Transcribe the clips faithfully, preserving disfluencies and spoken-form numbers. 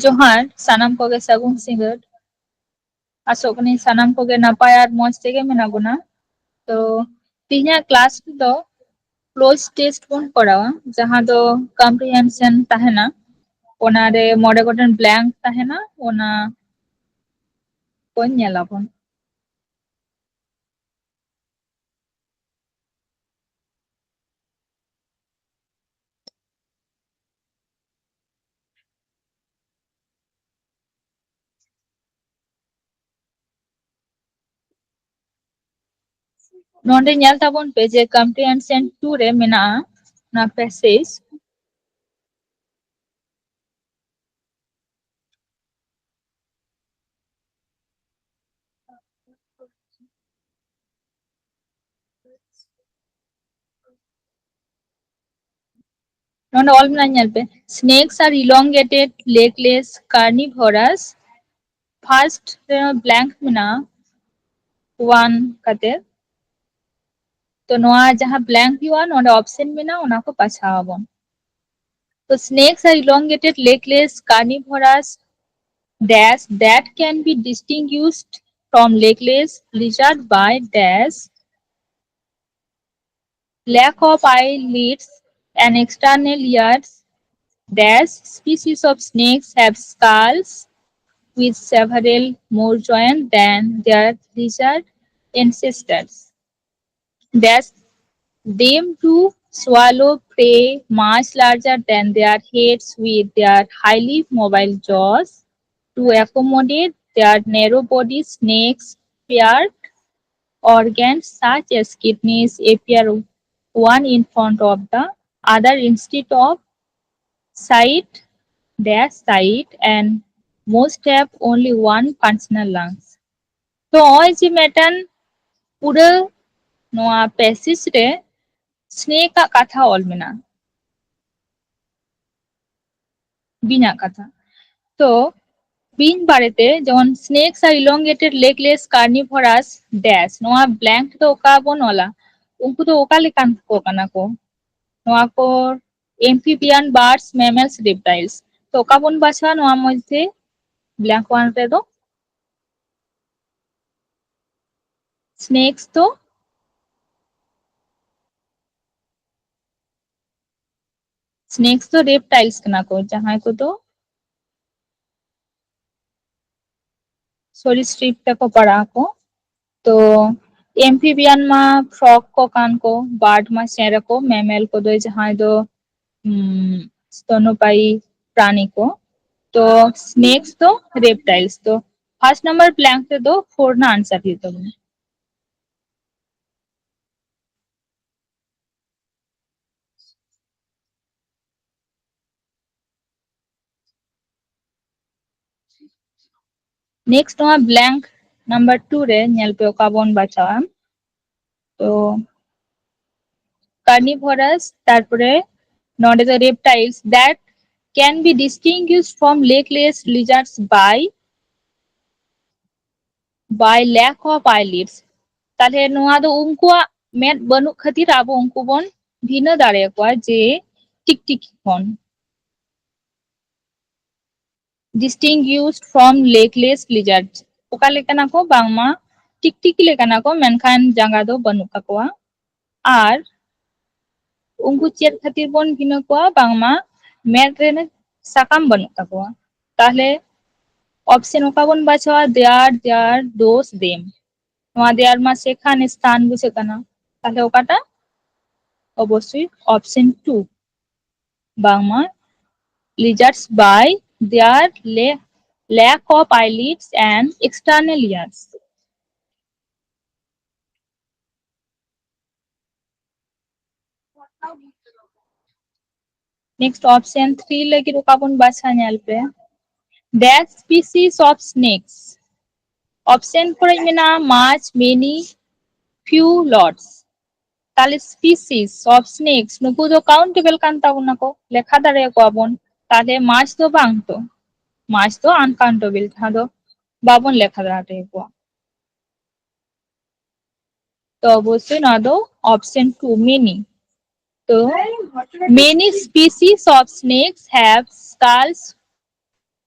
ᱡᱚᱦᱟᱨ, ᱥᱟᱱᱟᱢ ᱠᱚᱜᱮ ᱥᱟᱹᱜᱩᱱ ᱥᱤᱸᱜᱟᱹᱲ᱾ ᱟᱥᱚᱜ ᱠᱟᱹᱱᱟᱹᱧ ᱥᱟᱱᱟᱢ ᱠᱚᱜᱮ ᱱᱟᱯᱟᱭ ᱟᱨ ᱢᱚᱸᱡᱽ ᱛᱮᱜᱮ ᱢᱮᱱᱟᱜ ᱵᱚᱱᱟ᱾ ᱛᱚ, ᱛᱮᱦᱮᱧᱟᱜ ᱠᱞᱟᱥ ᱨᱮᱫᱚ ᱠᱞᱳᱡᱽ ᱴᱮᱥᱴ ᱵᱚᱱ ᱠᱚᱨᱟᱣᱟ, ᱡᱟᱦᱟᱸ ᱫᱚ ᱠᱚᱢᱯᱨᱤᱦᱮᱱᱥᱚᱱ ᱛᱟᱦᱮᱱᱟ, ᱚᱱᱟᱨᱮ ᱢᱚᱬᱮ ᱜᱚᱴᱮᱱ ᱵᱞᱮᱝᱠ ᱛᱟᱦᱮᱱᱟ, ᱚᱱᱟ ᱠᱚ ᱧᱮᱞ ᱟᱵᱚᱱ᱾ ᱱᱚᱰᱮ ᱧᱮᱞ ᱛᱟᱵᱚᱱ ᱯᱮ ᱡᱮ ᱠᱚᱢᱯᱨᱤᱦᱮᱱᱥᱚᱱ ᱴᱩ ᱨᱮ ᱢᱮᱱᱟᱜᱼᱟ ᱚᱱᱟ ᱯᱮᱥᱮᱡᱽ᱾ ᱱᱚᱰᱮ ᱚᱞ ᱢᱮᱱᱟᱜᱼᱟ, ᱧᱮᱞ ᱯᱮ, snakes are elongated, legless, carnivorous. First ᱨᱮ ᱵᱞᱮᱝᱠ ᱢᱮᱱᱟᱜᱼᱟ ᱚᱣᱟᱱ ᱠᱟᱛᱮ᱾ ᱛᱚ ᱱᱚᱣᱟ ᱡᱟᱦᱟᱸ ᱵᱞᱮᱝᱠ ᱦᱩᱭᱩᱜᱼᱟ, ᱱᱚᱰᱮ ᱚᱯᱥᱮᱱ ᱢᱮᱱᱟᱜᱼᱟ, ᱚᱱᱟ ᱠᱚ ᱵᱟᱪᱷᱟᱣ ᱟᱵᱚᱱ᱾ ᱛᱚ snakes are elongated, legless, carnivorous, dash, that can be distinguished from legless lizard by dash, lack of eyelids and external ears. Dash, species of snakes have skulls with several more joints than their lizard ancestors. Dash, them to swallow prey much larger than their heads with their highly mobile jaws. To accommodate their narrow bodies, snakes paired organs such as kidneys appear one in front of the other instead of side dash side, and most have only one functional lungs. ᱛᱚ ᱱᱚᱜᱼᱚᱭ ᱡᱮ ᱢᱤᱫᱴᱟᱝ ᱯᱩᱨᱟᱹ ᱱᱚᱣᱟ ᱯᱮᱥᱮᱡᱽ ᱨᱮ snack ᱟᱜ ᱠᱟᱛᱷᱟ ᱚᱞ ᱢᱮᱱᱟᱜᱼᱟ, ᱵᱤᱧᱟᱜ ᱠᱟᱛᱷᱟ᱾ ᱛᱚ ᱵᱤᱧ ᱵᱟᱨᱮᱛᱮ ᱡᱮᱢᱚᱱ snakes are elongated, legless, carnivorous dash, ᱱᱚᱣᱟ ᱵᱞᱮᱝᱠ ᱫᱚ ᱚᱠᱟ ᱵᱚᱱ ᱚᱞᱟ? ᱩᱱᱠᱩ ᱫᱚ ᱚᱠᱟ ᱞᱮᱠᱟᱱ ᱠᱚ ᱠᱟᱱᱟ ᱠᱚ? ᱱᱚᱣᱟ ᱠᱚ amphibian, birds, mammals, reptiles. ᱛᱚ ᱚᱠᱟ ᱵᱚᱱ ᱵᱟᱪᱷᱟᱣᱟ ᱱᱚᱣᱟ ᱢᱚᱫᱽᱫᱷᱮ, blank one ᱨᱮᱫᱚ? Snakes ᱫᱚ snakes ᱫᱚ reptiles ᱠᱟᱱᱟ ᱠᱚ, ᱡᱟᱦᱟᱸᱭ ᱠᱚᱫᱚ ᱥᱚᱨᱤᱥᱨᱤᱯ ᱨᱮᱠᱚ ᱯᱟᱲᱟᱜ ᱟᱠᱚ᱾ ᱛᱚ amphibian ᱢᱟ frog ᱠᱚ ᱠᱟᱱ ᱠᱚ, bird ᱢᱟ ᱪᱮᱬᱮ ᱠᱚ, mammal ᱠᱚᱫᱚ ᱡᱟᱦᱟᱸᱭ ᱫᱚ ᱩᱢ, ᱥᱛᱚᱱᱚᱯᱟᱭᱤ ᱯᱨᱟᱱᱤ ᱠᱚ᱾ ᱛᱚ snakes ᱫᱚ reptiles᱾ ᱛᱚ first number blank ᱨᱮᱫᱚ four ᱨᱮᱱᱟᱜ answer ᱦᱩᱭᱩᱜ ᱛᱟᱵᱚᱱᱟ᱾ Next ᱱᱚᱣᱟ blank number two ᱨᱮ ᱧᱮᱞ ᱯᱮ ᱚᱠᱟ ᱵᱚᱱ ᱵᱟᱪᱷᱟᱣᱟ᱾ ᱛᱚ carnivorous, ᱛᱟᱨᱯᱚᱨᱮ ᱱᱚᱰᱮ ᱫᱚ reptiles that can be distinguished from legless lizards by by lack of eyelids. ᱛᱟᱦᱞᱮ ᱱᱚᱣᱟ ᱫᱚ ᱩᱱᱠᱩᱣᱟᱜ ᱢᱮᱫ ᱵᱟᱹᱱᱩᱜ ᱠᱷᱟᱹᱛᱤᱨ ᱟᱵᱚ ᱩᱱᱠᱩ ᱵᱚᱱ ᱵᱷᱤᱱᱟᱹ ᱫᱟᱲᱮᱭᱟᱠᱚᱣᱟ ᱡᱮ ᱴᱤᱠᱴᱤᱠᱤ ᱠᱷᱚᱱ᱾ Distinguished from legless lizards, ᱚᱠᱟ ᱞᱮᱠᱟᱱᱟ ᱠᱚ? ᱵᱟᱝᱢᱟ ᱴᱤᱠᱴᱤᱠᱤ ᱞᱮᱠᱟᱱᱟ ᱠᱚ, ᱢᱮᱱᱠᱷᱟᱱ ᱡᱟᱸᱜᱟ ᱫᱚ ᱵᱟᱹᱱᱩᱜ ᱛᱟᱠᱚᱣᱟ᱾ ᱟᱨ ᱩᱱᱠᱩ ᱪᱮᱫ ᱠᱷᱟᱹᱛᱤᱨ ᱵᱚᱱ ᱵᱷᱤᱱᱟᱹ ᱠᱚᱣᱟ? ᱵᱟᱝᱢᱟ ᱢᱮᱫ ᱨᱮ ᱥᱟᱠᱟᱢ ᱵᱟᱹᱱᱩᱜ ᱛᱟᱠᱚᱣᱟ᱾ ᱛᱟᱦᱞᱮ option ᱚᱠᱟ ᱵᱚᱱ ᱵᱟᱪᱷᱟᱣᱟ? There, their, those, them. ᱱᱚᱣᱟ there ᱢᱟ ᱥᱮᱠᱷᱟᱱ ᱥᱛᱷᱟᱱ ᱵᱩᱡᱷᱟᱹᱜ ᱠᱟᱱᱟ, ᱛᱟᱦᱞᱮ ᱚᱠᱟᱴᱟᱜ? ᱚᱵᱚᱥᱥᱳᱭ option two, ᱵᱟᱝᱢᱟ lizards by their la- lack of eyelids and external ears. Next option three ᱞᱟᱹᱜᱤᱫ ᱚᱠᱟ ᱵᱚᱱ ᱵᱟᱪᱷᱟ ᱧᱮᱞ ᱯᱮ, dash species of snakes. Option ᱠᱚᱨᱮ ᱢᱮᱱᱟᱜᱼᱟ much, many, few, lots. ᱛᱟᱦᱞᱮ species of snakes ᱱᱩᱠᱩ ᱫᱚ countable ᱠᱟᱱ ᱛᱟᱵᱚᱱᱟ ᱠᱚ, ᱞᱮᱠᱷᱟ ᱫᱟᱲᱮᱭᱟᱠᱚᱣᱟ ᱵᱚᱱ᱾ ᱛᱟᱦᱞᱮ much ᱫᱚ ᱵᱟᱝ, ᱛᱚ much ᱫᱚ uncountable, ᱡᱟᱦᱟᱸ ᱫᱚ ᱵᱟᱵᱚᱱ ᱞᱮᱠᱷᱟ ᱫᱟᱲᱮᱭᱟᱠᱚᱣᱟ᱾ ᱛᱚ ᱚᱵᱚᱥᱥᱳᱭ ᱱᱚᱣᱟ ᱫᱚ option two, many. ᱛᱚ many species of snakes have skulls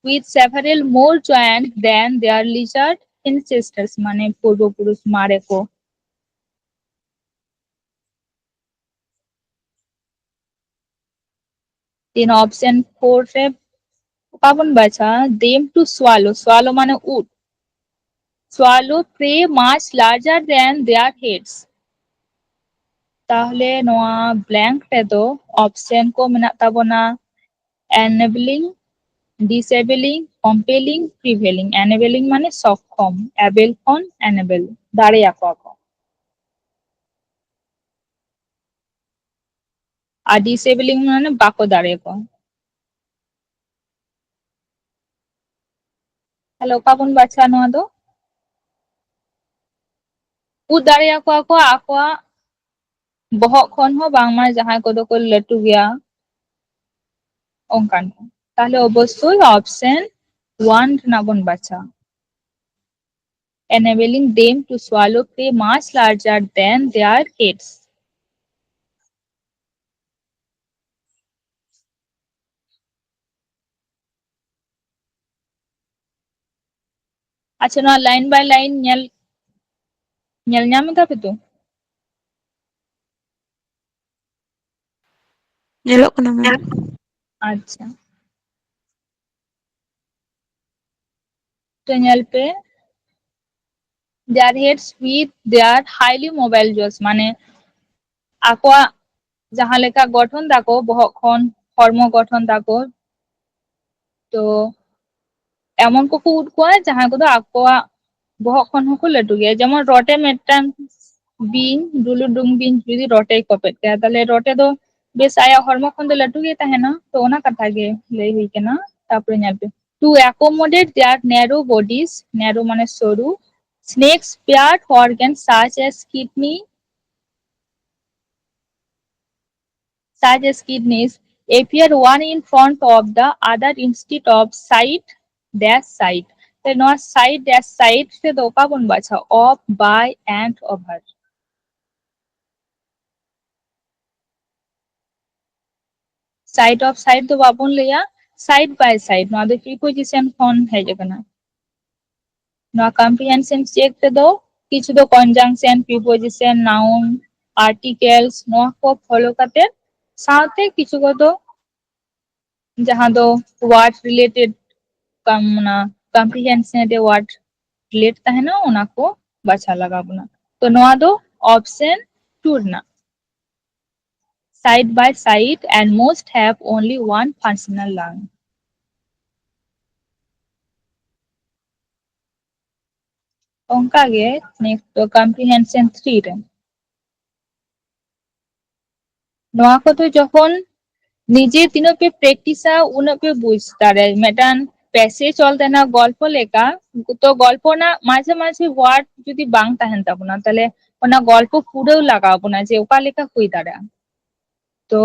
with several more joints than their lizard ancestors, ᱢᱟᱱᱮ ᱯᱩᱨᱵᱚ ᱯᱩᱨᱩᱥ ᱢᱟᱨᱮ ᱠᱚ᱾ ᱛᱤᱱ option four ᱨᱮ ᱚᱠᱟ ᱵᱚᱱ ᱵᱟᱪᱷᱟ? Them to swallow, swallow ᱢᱟᱱᱮ ᱩᱫ, swallow prey much larger than their heads. ᱛᱟᱦᱞᱮ ᱱᱚᱣᱟ blank ᱨᱮᱫᱚ option ᱠᱚ ᱢᱮᱱᱟᱜ ᱛᱟᱵᱚᱱᱟ enabling, disabling, compelling, prevailing. Enabling ᱢᱟᱱᱮ ᱥᱚᱠᱠᱷᱚᱢ, able ᱠᱷᱚᱱ enable, ᱫᱟᱲᱮᱭᱟᱠᱚᱣᱟ ᱠᱚ᱾ ᱟᱨ disabling ᱢᱟᱱᱮ ᱵᱟᱠᱚ ᱫᱟᱲᱮᱭᱟᱠᱚᱣᱟ᱾ ᱛᱟᱦᱞᱮ ᱚᱠᱟ ᱵᱚᱱ ᱵᱟᱪᱷᱟᱣᱟ ᱱᱚᱣᱟ ᱫᱚ? ᱩᱫ ᱫᱟᱲᱮᱭᱟᱠᱚᱣᱟ ᱠᱚ ᱟᱠᱚᱣᱟᱜ ᱵᱚᱦᱚᱜ ᱠᱷᱚᱱ ᱦᱚᱸ, ᱵᱟᱝᱢᱟ ᱡᱟᱦᱟᱸᱭ ᱠᱚᱫᱚ ᱠᱚ ᱞᱟᱹᱴᱩ ᱜᱮᱭᱟ ᱚᱱᱠᱟᱱ ᱠᱚ᱾ ᱛᱟᱦᱞᱮ ᱚᱵᱚᱥᱥᱳᱭ option one ᱨᱮᱱᱟᱜ ᱵᱚᱱ ᱵᱟᱪᱷᱟᱣᱟ, enabling them to swallow prey much larger than their heads. ᱟᱪᱪᱷᱟ, ᱱᱚᱣᱟ line by line ᱧᱮᱞ, ᱧᱮᱞ ᱧᱟᱢ ᱮᱫᱟ ᱯᱮ ᱛᱚ? ᱧᱮᱞᱚᱜ ᱠᱟᱱᱟ, ᱢᱮᱢ᱾ ᱟᱪᱪᱷᱟ, ᱛᱚ ᱧᱮᱞ ᱯᱮ, their heads with their highly mobile jaws, ᱢᱟᱱᱮ ᱟᱠᱚᱣᱟᱜ ᱡᱟᱦᱟᱸ ᱞᱮᱠᱟ ᱜᱚᱴᱷᱚᱱ ᱛᱟᱠᱚ, ᱵᱚᱦᱚᱜ ᱠᱷᱚᱱ ᱦᱚᱲᱢᱚ ᱜᱚᱴᱷᱚᱱ ᱛᱟᱠᱚ, ᱛᱚ ᱮᱢᱚᱱ ᱠᱚᱠᱚ ᱩᱫ ᱠᱚᱣᱟ ᱡᱟᱦᱟᱸᱭ ᱠᱚᱫᱚ ᱟᱠᱚᱣᱟᱜ ᱵᱚᱦᱚᱜ ᱠᱷᱚᱱ ᱦᱚᱸᱠᱚ ᱞᱟᱹᱴᱩ ᱜᱮᱭᱟ᱾ ᱡᱮᱢᱚᱱ ᱨᱚᱴᱮ ᱢᱤᱫᱴᱟᱝ ᱵᱤᱧ, ᱰᱩᱞᱩᱰᱩᱝ ᱵᱤᱧ ᱡᱩᱫᱤ ᱨᱚᱴᱮᱭ ᱠᱚᱯᱮᱫ ᱠᱟᱭᱟ, ᱛᱟᱦᱞᱮ ᱨᱚᱴᱮ ᱫᱚ ᱵᱮᱥ ᱟᱭᱟᱜ ᱦᱚᱲᱢᱚ ᱠᱷᱚᱱ ᱫᱚ ᱞᱟᱹᱴᱩ ᱜᱮ ᱛᱟᱦᱮᱱᱟ᱾ ᱛᱚ ᱚᱱᱟ ᱠᱟᱛᱷᱟ ᱜᱮ ᱞᱟᱹᱭ ᱦᱩᱭ ᱠᱟᱱᱟ᱾ ᱛᱟᱨᱯᱚᱨᱮ ᱧᱮᱞ ᱯᱮ, to accommodate their narrow bodies, narrow ᱢᱟᱱᱮ ᱥᱚᱨᱩ, snakes bear organs such as kidney, such as kidneys, appear one in front of the other instead of side dash side. ᱛᱮ ᱱᱚᱣᱟ side dash side ᱨᱮᱫᱚ ᱚᱠᱟ ᱵᱚᱱ ᱵᱟᱪᱷᱟᱣᱟ? Of, by, and, over. Side of side ᱫᱚ ᱵᱟᱵᱚᱱ ᱞᱟᱹᱭᱟ, side by side, ᱱᱚᱣᱟ ᱫᱚ preposition ᱠᱷᱚᱱ ᱦᱮᱡ ᱟᱠᱟᱱᱟ᱾ ᱱᱚᱣᱟ comprehension check ᱨᱮᱫᱚ ᱠᱤᱪᱷᱩ ᱫᱚ conjunction, preposition, noun, articles, ᱱᱚᱣᱟ ᱠᱚ follow ᱠᱟᱛᱮ, ᱥᱟᱶᱛᱮ ᱠᱤᱪᱷᱩ ᱠᱚᱫᱚ ᱡᱟᱦᱟᱸ ᱫᱚ word related, ᱠᱟᱢ-, ᱚᱱᱟ comprehension ᱨᱮ word relate ᱛᱟᱦᱮᱱᱟ, ᱚᱱᱟ ᱠᱚ ᱵᱟᱪᱷᱟᱣ ᱞᱟᱜᱟᱣ ᱵᱚᱱᱟ᱾ ᱛᱚ ᱱᱚᱣᱟ ᱫᱚ option two ᱨᱮᱱᱟᱜ, side by side and most have only one functional lung. ᱚᱱᱠᱟᱜᱮ next ᱫᱚ comprehension three ᱨᱮ᱾ ᱱᱚᱣᱟ ᱠᱚᱫᱚ ᱡᱚᱠᱷᱚᱱ ᱱᱤᱡᱮ ᱛᱤᱱᱟᱹᱜ ᱯᱮ practiceᱟ, ᱩᱱᱟᱹᱜ ᱯᱮ ᱵᱩᱡᱽ ᱫᱟᱲᱮᱭᱟᱜᱼᱟ᱾ ᱢᱤᱫᱴᱟᱝ passage ᱚᱞ ᱛᱟᱦᱮᱱᱟ ᱜᱚᱞᱯᱚ ᱞᱮᱠᱟ, ᱛᱚ ᱜᱚᱞᱯᱚ ᱨᱮᱱᱟᱜ ᱢᱟᱡᱷᱮ ᱢᱟᱡᱷᱮ word ᱡᱩᱫᱤ ᱵᱟᱝ ᱛᱟᱦᱮᱱ ᱛᱟᱵᱚᱱᱟ, ᱛᱟᱦᱞᱮ ᱚᱱᱟ ᱜᱚᱞᱯᱚ ᱯᱩᱨᱟᱹᱣ ᱞᱟᱜᱟᱣ ᱵᱚᱱᱟ ᱡᱮ ᱚᱠᱟ ᱞᱮᱠᱟ ᱦᱩᱭ ᱫᱟᱲᱮᱭᱟᱜᱼᱟ᱾ ᱛᱚ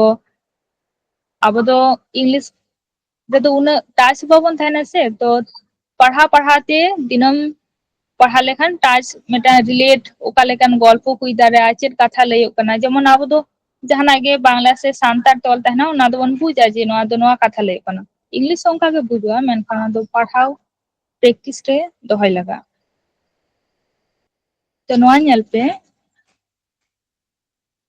ᱟᱵᱚ ᱫᱚ English ᱨᱮᱫᱚ ᱩᱱᱟᱹᱜ touch ᱵᱟᱵᱚᱱ ᱛᱟᱦᱮᱱᱟ ᱥᱮ, ᱛᱚ ᱯᱟᱲᱦᱟᱣ ᱯᱟᱲᱦᱟᱣ ᱛᱮ ᱫᱤᱱᱟᱹᱢ ᱯᱟᱲᱦᱟᱣ ᱞᱮᱠᱷᱟᱱ touch ᱢᱤᱫᱴᱟᱝ relate, ᱚᱠᱟ ᱞᱮᱠᱟᱱ ᱜᱚᱞᱯᱚ ᱦᱩᱭ ᱫᱟᱲᱮᱭᱟᱜᱼᱟ, ᱪᱮᱫ ᱠᱟᱛᱷᱟ ᱞᱟᱹᱭᱚᱜ ᱠᱟᱱᱟ᱾ ᱡᱮᱢᱚᱱ ᱟᱵᱚ ᱫᱚ ᱡᱟᱦᱟᱱᱟᱜ ᱜᱮ ᱵᱟᱝᱞᱟ ᱥᱮ ᱥᱟᱱᱛᱟᱲ ᱛᱮ ᱚᱞ ᱛᱟᱦᱮᱱᱟ, ᱚᱱᱟ ᱫᱚᱵᱚᱱ ᱵᱩᱡᱟ ᱡᱮ ᱱᱚᱣᱟ ᱫᱚ ᱱᱚᱣᱟ ᱠᱟᱛᱷᱟ ᱞᱟᱹᱭᱚᱜ ᱠᱟᱱᱟ᱾ English ᱦᱚᱸ ᱚᱱᱠᱟ ᱜᱮ ᱵᱩᱡᱩᱜᱼᱟ, ᱢᱮᱱᱠᱷᱟᱱ ᱚᱱᱟ ᱫᱚ ᱯᱟᱲᱦᱟᱣ practice ᱨᱮ ᱫᱚᱦᱚᱭ ᱞᱟᱜᱟᱜᱼᱟ᱾ ᱛᱚ ᱱᱚᱣᱟ ᱧᱮᱞ ᱯᱮ,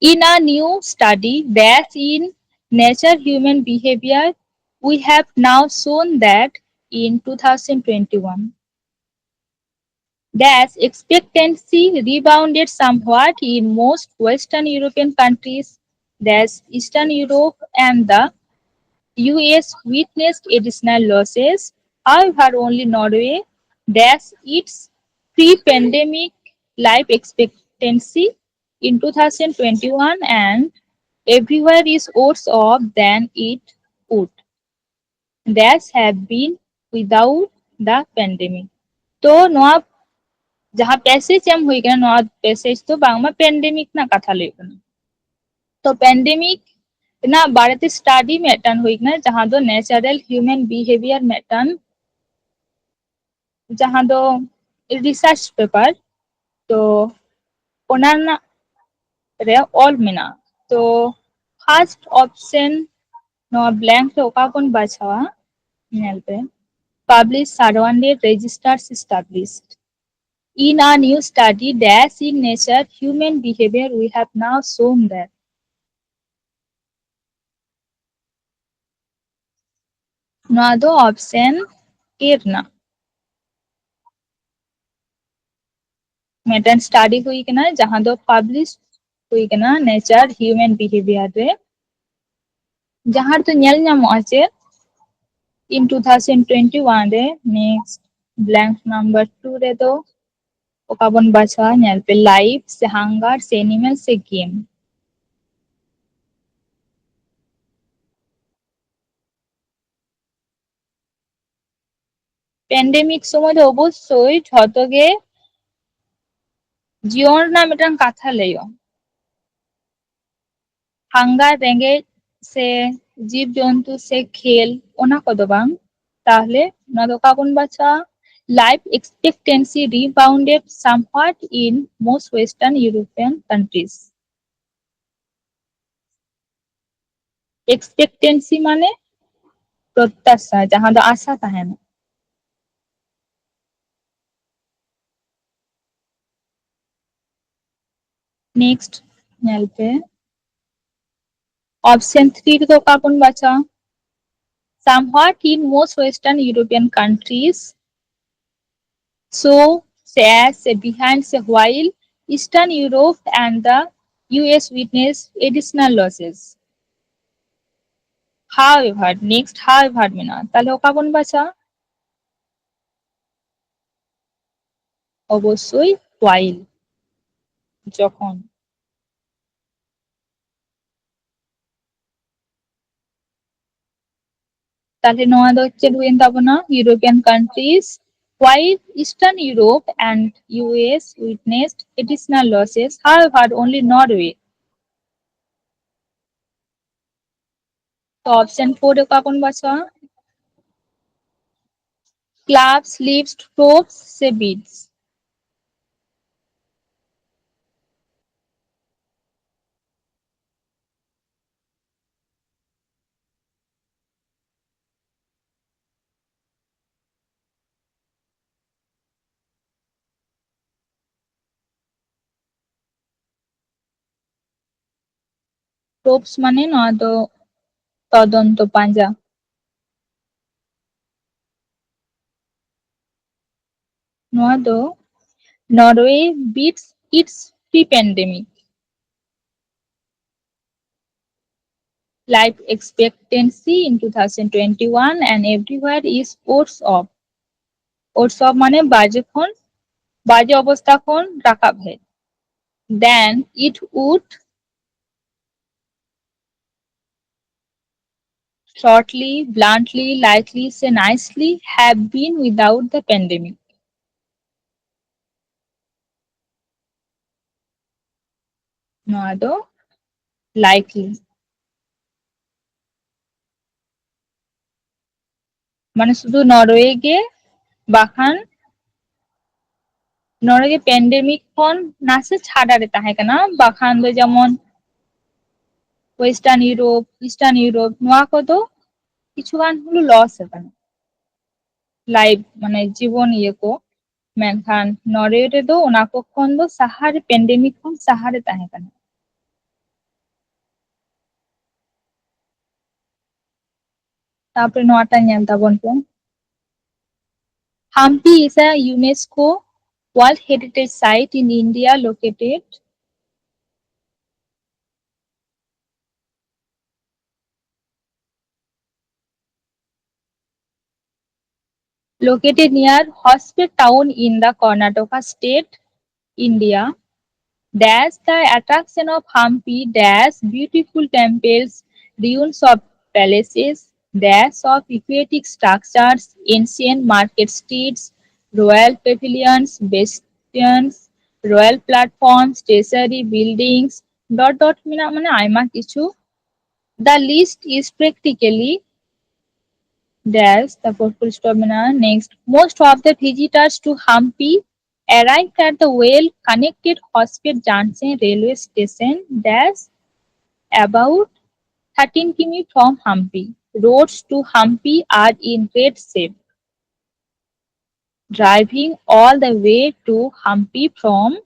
In a new study, Dash in Nature Human Behavior, we have now shown that in two thousand twenty-one, Dash expectancy rebounded somewhat in most Western European countries, Dash Eastern Europe and the U S witnessed additional losses. However, only Norway, Dash its pre-pandemic life expectancy in two thousand twenty-one and everywhere is worse off than it would dash have been without the pandemic. ᱛᱚ ᱱᱚᱣᱟ ᱡᱟᱦᱟᱸ passage ᱮᱢ ᱦᱩᱭ ᱠᱟᱱᱟ, ᱱᱚᱣᱟ passage ᱫᱚ ᱵᱟᱝᱢᱟ pandemic ᱨᱮᱱᱟᱜ ᱠᱟᱛᱷᱟ ᱞᱟᱹᱭ ᱠᱟᱱᱟ᱾ ᱛᱚ pandemic ᱨᱮᱱᱟᱜ ᱵᱟᱨᱮᱛᱮ study ᱢᱤᱫᱴᱟᱝ ᱦᱩᱭ ᱠᱟᱱᱟ, ᱡᱟᱦᱟᱸ ᱫᱚ natural human behavior ᱢᱤᱫᱴᱟᱝ, ᱡᱟᱦᱟᱸ ᱫᱚ research paper, ᱛᱚ ᱚᱱᱟ ᱨᱮᱱᱟᱜ ᱨᱮ ᱚᱞ ᱢᱮᱱᱟᱜᱼᱟ᱾ ᱛᱚ first option ᱱᱚᱣᱟ blank ᱨᱮ ᱚᱠᱟ ᱵᱚᱱ ᱵᱟᱪᱷᱟᱣᱟ? ᱧᱮᱞ ᱯᱮ, publish surrounded registers established. In a new study, dash in Nature Human Behavior, we have now shown that. ᱱᱚᱣᱟ ᱫᱚ option A ᱨᱮᱱᱟᱜ ᱢᱤᱫᱴᱮᱱ study ᱦᱩᱭ ᱠᱟᱱᱟ, ᱡᱟᱦᱟᱸ ᱫᱚ publish ᱦᱩᱭ ᱠᱟᱱᱟ Nature Human Behavior ᱨᱮ, ᱡᱟᱦᱟᱸ ᱨᱮᱫᱚ ᱧᱮᱞ ᱧᱟᱢᱚᱜᱼᱟ ᱡᱮ in two thousand twenty-one ᱨᱮ next blank number two ᱨᱮᱫᱚ ᱚᱠᱟ ᱵᱚᱱ ᱵᱟᱪᱷᱟᱣᱟ? ᱧᱮᱞ ᱯᱮ, life ᱥᱮ hunger ᱥᱮ animal ᱥᱮ game᱾ Pandemic ᱥᱚᱢᱚᱭ ᱫᱚ ᱚᱵᱚᱥᱥᱳᱭ ᱡᱷᱚᱛᱚ ᱜᱮ ᱡᱤᱭᱚᱱ ᱨᱮᱱᱟᱜ ᱢᱤᱫᱴᱟᱝ ᱠᱟᱛᱷᱟ ᱞᱟᱹᱭᱚᱜᱼᱟ᱾ Hunger, ᱨᱮᱸᱜᱮᱡ ᱥᱮ ᱡᱤᱵᱽ ᱡᱚᱱᱛᱩ ᱥᱮ ᱠᱷᱮᱞ, ᱚᱱᱟ ᱠᱚᱫᱚ ᱵᱟᱝ᱾ ᱛᱟᱦᱞᱮ ᱱᱚᱣᱟ ᱫᱚ ᱚᱠᱟ ᱵᱚᱱ ᱵᱟᱪᱷᱟᱣᱟ? Life expectancy rebounded somewhat in most Western European countries. Expectancy ᱢᱟᱱᱮ ᱯᱨᱚᱛযাশা, ᱡᱟᱦᱟᱸ ᱫᱚ ᱟᱥᱟ ᱛᱟᱦᱮᱱᱟ᱾ Next ᱧᱮᱞ ᱯᱮ, option three ᱨᱮᱫᱚ ᱚᱠᱟ ᱵᱚᱱ ᱵᱟᱪᱷᱟᱣᱟ? Somewhat in most Western European countries, so, say, as, say, behind, say, while Eastern Europe and the U S witness additional losses. However, next however ᱢᱮᱱᱟᱜᱼᱟ, ᱛᱟᱦᱞᱮ ᱚᱠᱟ ᱵᱚᱱ ᱵᱟᱪᱷᱟᱣᱟ? ᱚᱵᱚᱥᱥᱳᱭ while, ᱡᱚᱠᱷᱚᱱ᱾ ᱛᱟᱦᱞᱮ ᱱᱚᱣᱟ ᱫᱚ ᱪᱮᱫ ᱦᱩᱭᱮᱱ ᱛᱟᱵᱚᱱᱟ? European countries, while Eastern Europe and U S witnessed additional losses, however, only Norway. ᱛᱚ option four ᱨᱮ ᱚᱠᱟ ᱵᱚᱱ ᱵᱟᱪᱷᱟᱣᱟ? Clubs, leaves, ropes ᱥᱮ beads? Probes ᱢᱟᱱᱮ ᱱᱚᱣᱟ ᱫᱚ ᱛᱚᱫᱚᱱᱛᱚ ᱯᱟᱸᱡᱟ᱾ ᱱᱚᱣᱟ ᱫᱚ Norway beats its pre-pandemic life expectancy in two thousand twenty-one and everywhere is odds of, odds of ᱢᱟᱱᱮ ᱵᱟᱡᱮ ᱠᱷᱚᱱ, ᱵᱟᱡᱮ ᱚᱵᱚᱥᱛᱟ ᱠᱷᱚᱱ ᱨᱟᱠᱟᱵ ᱦᱮᱡ, then it would shortly, bluntly, likely, say nicely, have been without the pandemic. ᱱᱚᱣᱟ ᱫᱚ likely᱾ ᱢᱟᱱᱮ ᱥᱩᱫᱷᱩ ᱱᱚᱨᱣᱮ ᱜᱮ, ᱵᱟᱠᱷᱟᱱ ᱱᱚᱰᱮ ᱜᱮ ᱯᱮᱱᱰᱮᱢᱤᱠ ᱠᱷᱚᱱ ᱱᱟᱥᱮ ᱪᱷᱟᱰᱟ ᱨᱮ ᱛᱟᱦᱮᱸ ᱠᱟᱱᱟ, ᱵᱟᱠᱷᱟᱱ ᱫᱚ ᱡᱮᱢᱚᱱ ᱳᱭᱮᱥᱴᱟᱨᱱ ᱤᱭᱩᱨᱳᱯ, ᱤᱥᱴᱟᱨᱱ ᱤᱭᱩᱨᱳᱯ, ᱱᱚᱣᱟ ᱠᱚᱫᱚ ᱠᱤᱪᱷᱩ ᱜᱟᱱ ᱦᱚᱞᱳ ᱞᱚᱥ ᱟᱠᱟᱱᱟ ᱞᱟᱭᱤᱯ, ᱢᱟᱱᱮ ᱡᱤᱵᱚᱱ ᱤᱭᱟᱹ ᱠᱚ᱾ ᱢᱮᱱᱠᱷᱟᱱ ᱱᱚᱨᱣᱮ ᱨᱮᱫᱚ ᱚᱱᱟ ᱠᱚ ᱠᱷᱚᱱ ᱫᱚ ᱥᱟᱦᱟ ᱨᱮ, ᱯᱮᱱᱰᱮᱢᱤᱠ ᱠᱷᱚᱱ ᱥᱟᱦᱟ ᱨᱮ ᱛᱟᱦᱮᱸ ᱠᱟᱱᱟ᱾ ᱛᱟᱯᱚᱨᱮ ᱱᱚᱣᱟᱴᱟᱜ ᱧᱮᱞ ᱛᱟᱵᱚᱱ ᱯᱮ᱾ Hampi is a UNESCO World Heritage Site in India, located located near Hospet town in the Karnataka state, India. Dash the attraction of Hampi, dash beautiful temples, ruins of palaces, dash of aquatic structures, ancient market streets, royal pavilions, bastions, royal platforms, treasury buildings, dot dot ᱢᱮᱱᱟᱜ, ᱢᱟᱱᱮ ᱟᱭᱢᱟ ᱠᱤᱪᱷᱩ᱾ The list is practically dash, ᱛᱟᱨᱯᱚᱨ full stop ᱢᱮᱱᱟᱜᱼᱟ᱾ Next, most of the visitors to Hampi arrived at the well-connected Hospet Junction railway station, dash, about thirteen km from Hampi. Roads to Hampi are in great shape. Driving all the way to Hampi from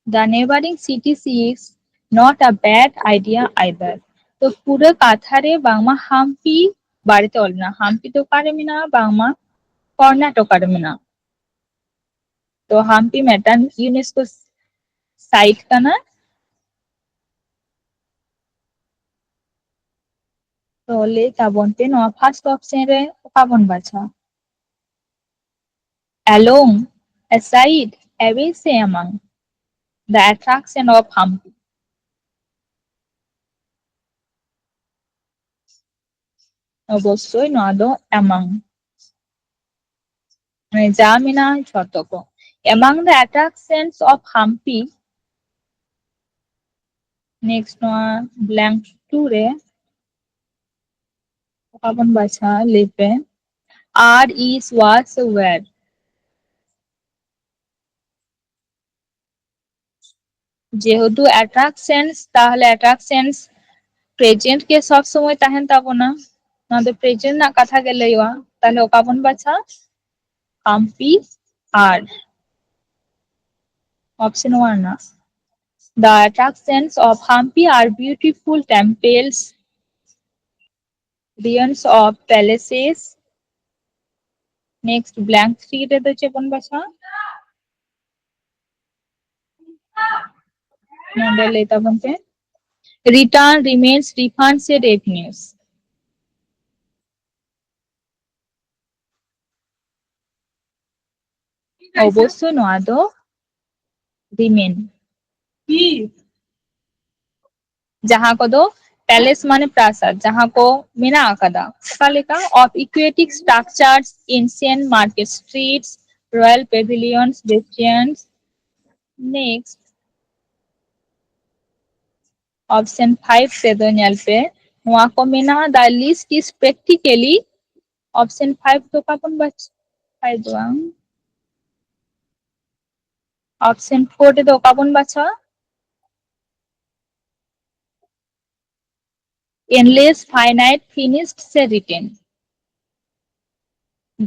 the neighboring city is Not a bad idea either. ᱛᱚ ᱯᱩᱨᱟᱹ ᱠᱟᱛᱷᱟ ᱨᱮ ᱵᱟᱝᱢᱟ ᱦᱟᱢᱯᱤ ᱵᱟᱨᱮᱛᱮ ᱚᱞ ᱢᱮᱱᱟᱜᱼᱟ᱾ ᱦᱟᱢᱯᱤ ᱫᱚ ᱚᱠᱟᱨᱮ ᱢᱮᱱᱟᱜᱼᱟ? ᱵᱟᱝᱢᱟ ᱠᱚᱨᱱᱟᱴᱚᱠᱟ ᱨᱮ ᱢᱮᱱᱟᱜᱼᱟ᱾ ᱛᱚ ᱦᱟᱢᱯᱤ ᱢᱤᱫᱴᱟᱝ ᱤᱭᱩᱱᱮᱥᱠᱳ ᱥᱟᱭᱤᱴ ᱠᱟᱱᱟ᱾ ᱛᱚ ᱞᱟᱹᱭ ᱛᱟᱵᱚᱱ ᱯᱮ, ᱱᱚᱣᱟ ᱯᱷᱟᱨᱥᱴ ᱚᱯᱥᱮᱱ ᱨᱮ ᱚᱠᱟ ᱵᱚᱱ ᱵᱟᱪᱷᱟᱣᱟ? Along, aside, away ᱥᱮ among? The attraction of Hampi. ᱚᱵᱚᱥᱥᱳᱭ ᱱᱚᱣᱟ ᱫᱚ among, ᱢᱟᱱᱮ ᱡᱟ ᱢᱮᱱᱟᱜᱼᱟ ᱡᱷᱚᱛᱚ ᱠᱚ᱾ Among the attractions of Hampi. Next ᱱᱚᱣᱟ blank two ᱨᱮ ᱚᱠᱟ ᱵᱚᱱ ᱵᱟᱪᱷᱟᱣᱟ ᱞᱟᱹᱭ ᱯᱮ? Are, is, was, were. ᱡᱮᱦᱮᱛᱩ attractions, ᱛᱟᱦᱞᱮ attractions present ᱜᱮ ᱥᱚᱵ ᱥᱚᱢᱚᱭ ᱛᱟᱦᱮᱱ ᱛᱟᱵᱚᱱᱟ᱾ ᱱᱚᱣᱟ ᱫᱚ present ᱨᱮᱱᱟᱜ ᱠᱟᱛᱷᱟ ᱜᱮ ᱞᱟᱹᱭᱚᱜᱼᱟ᱾ ᱛᱟᱦᱞᱮ ᱚᱠᱟ ᱵᱚᱱ ᱵᱟᱪᱷᱟᱣᱟ? Hampi are. Option one ᱨᱮᱱᱟᱜ, the attractions of Hampi are beautiful temples, ruins of palaces. Next blank three ᱨᱮᱫᱚ ᱪᱮᱫ ᱵᱚᱱ ᱵᱟᱪᱷᱟᱣᱟ? ᱱᱚᱰᱮ ᱞᱟᱹᱭ ᱛᱟᱵᱚᱱ ᱯᱮ, return, remains, refund ᱥᱮ revenues? ᱚᱵᱚᱥᱥᱳ ᱱᱚᱣᱟ ᱫᱚ remain, ᱡᱟᱦᱟᱸ ᱠᱚᱫᱚ palace ᱢᱟᱱᱮ ᱯᱨᱟᱥᱟᱫ, ᱡᱟᱦᱟᱸ ᱠᱚ ᱢᱮᱱᱟᱜ ᱟᱠᱟᱫᱟ᱾ ᱚᱠᱟ ᱞᱮᱠᱟ? Of aquatic structures, ancient market streets, royal pavilions, restaurants. Next, option five ᱨᱮᱫᱚ ᱧᱮᱞ ᱯᱮ, ᱱᱚᱣᱟ ᱠᱚ ᱢᱮᱱᱟᱜᱼᱟ, the list is practically. Option five ᱫᱚ ᱚᱠᱟ ᱵᱚᱱ ᱵᱟᱪᱷᱟᱣᱟ? ᱯᱷᱟᱭᱤᱵᱷ ᱫᱚ ᱵᱟᱝ, option four ᱨᱮᱫᱚ ᱚᱠᱟ ᱵᱚᱱ ᱵᱟᱪᱷᱟᱣᱟ? Endless, finite, finished ᱥᱮ written?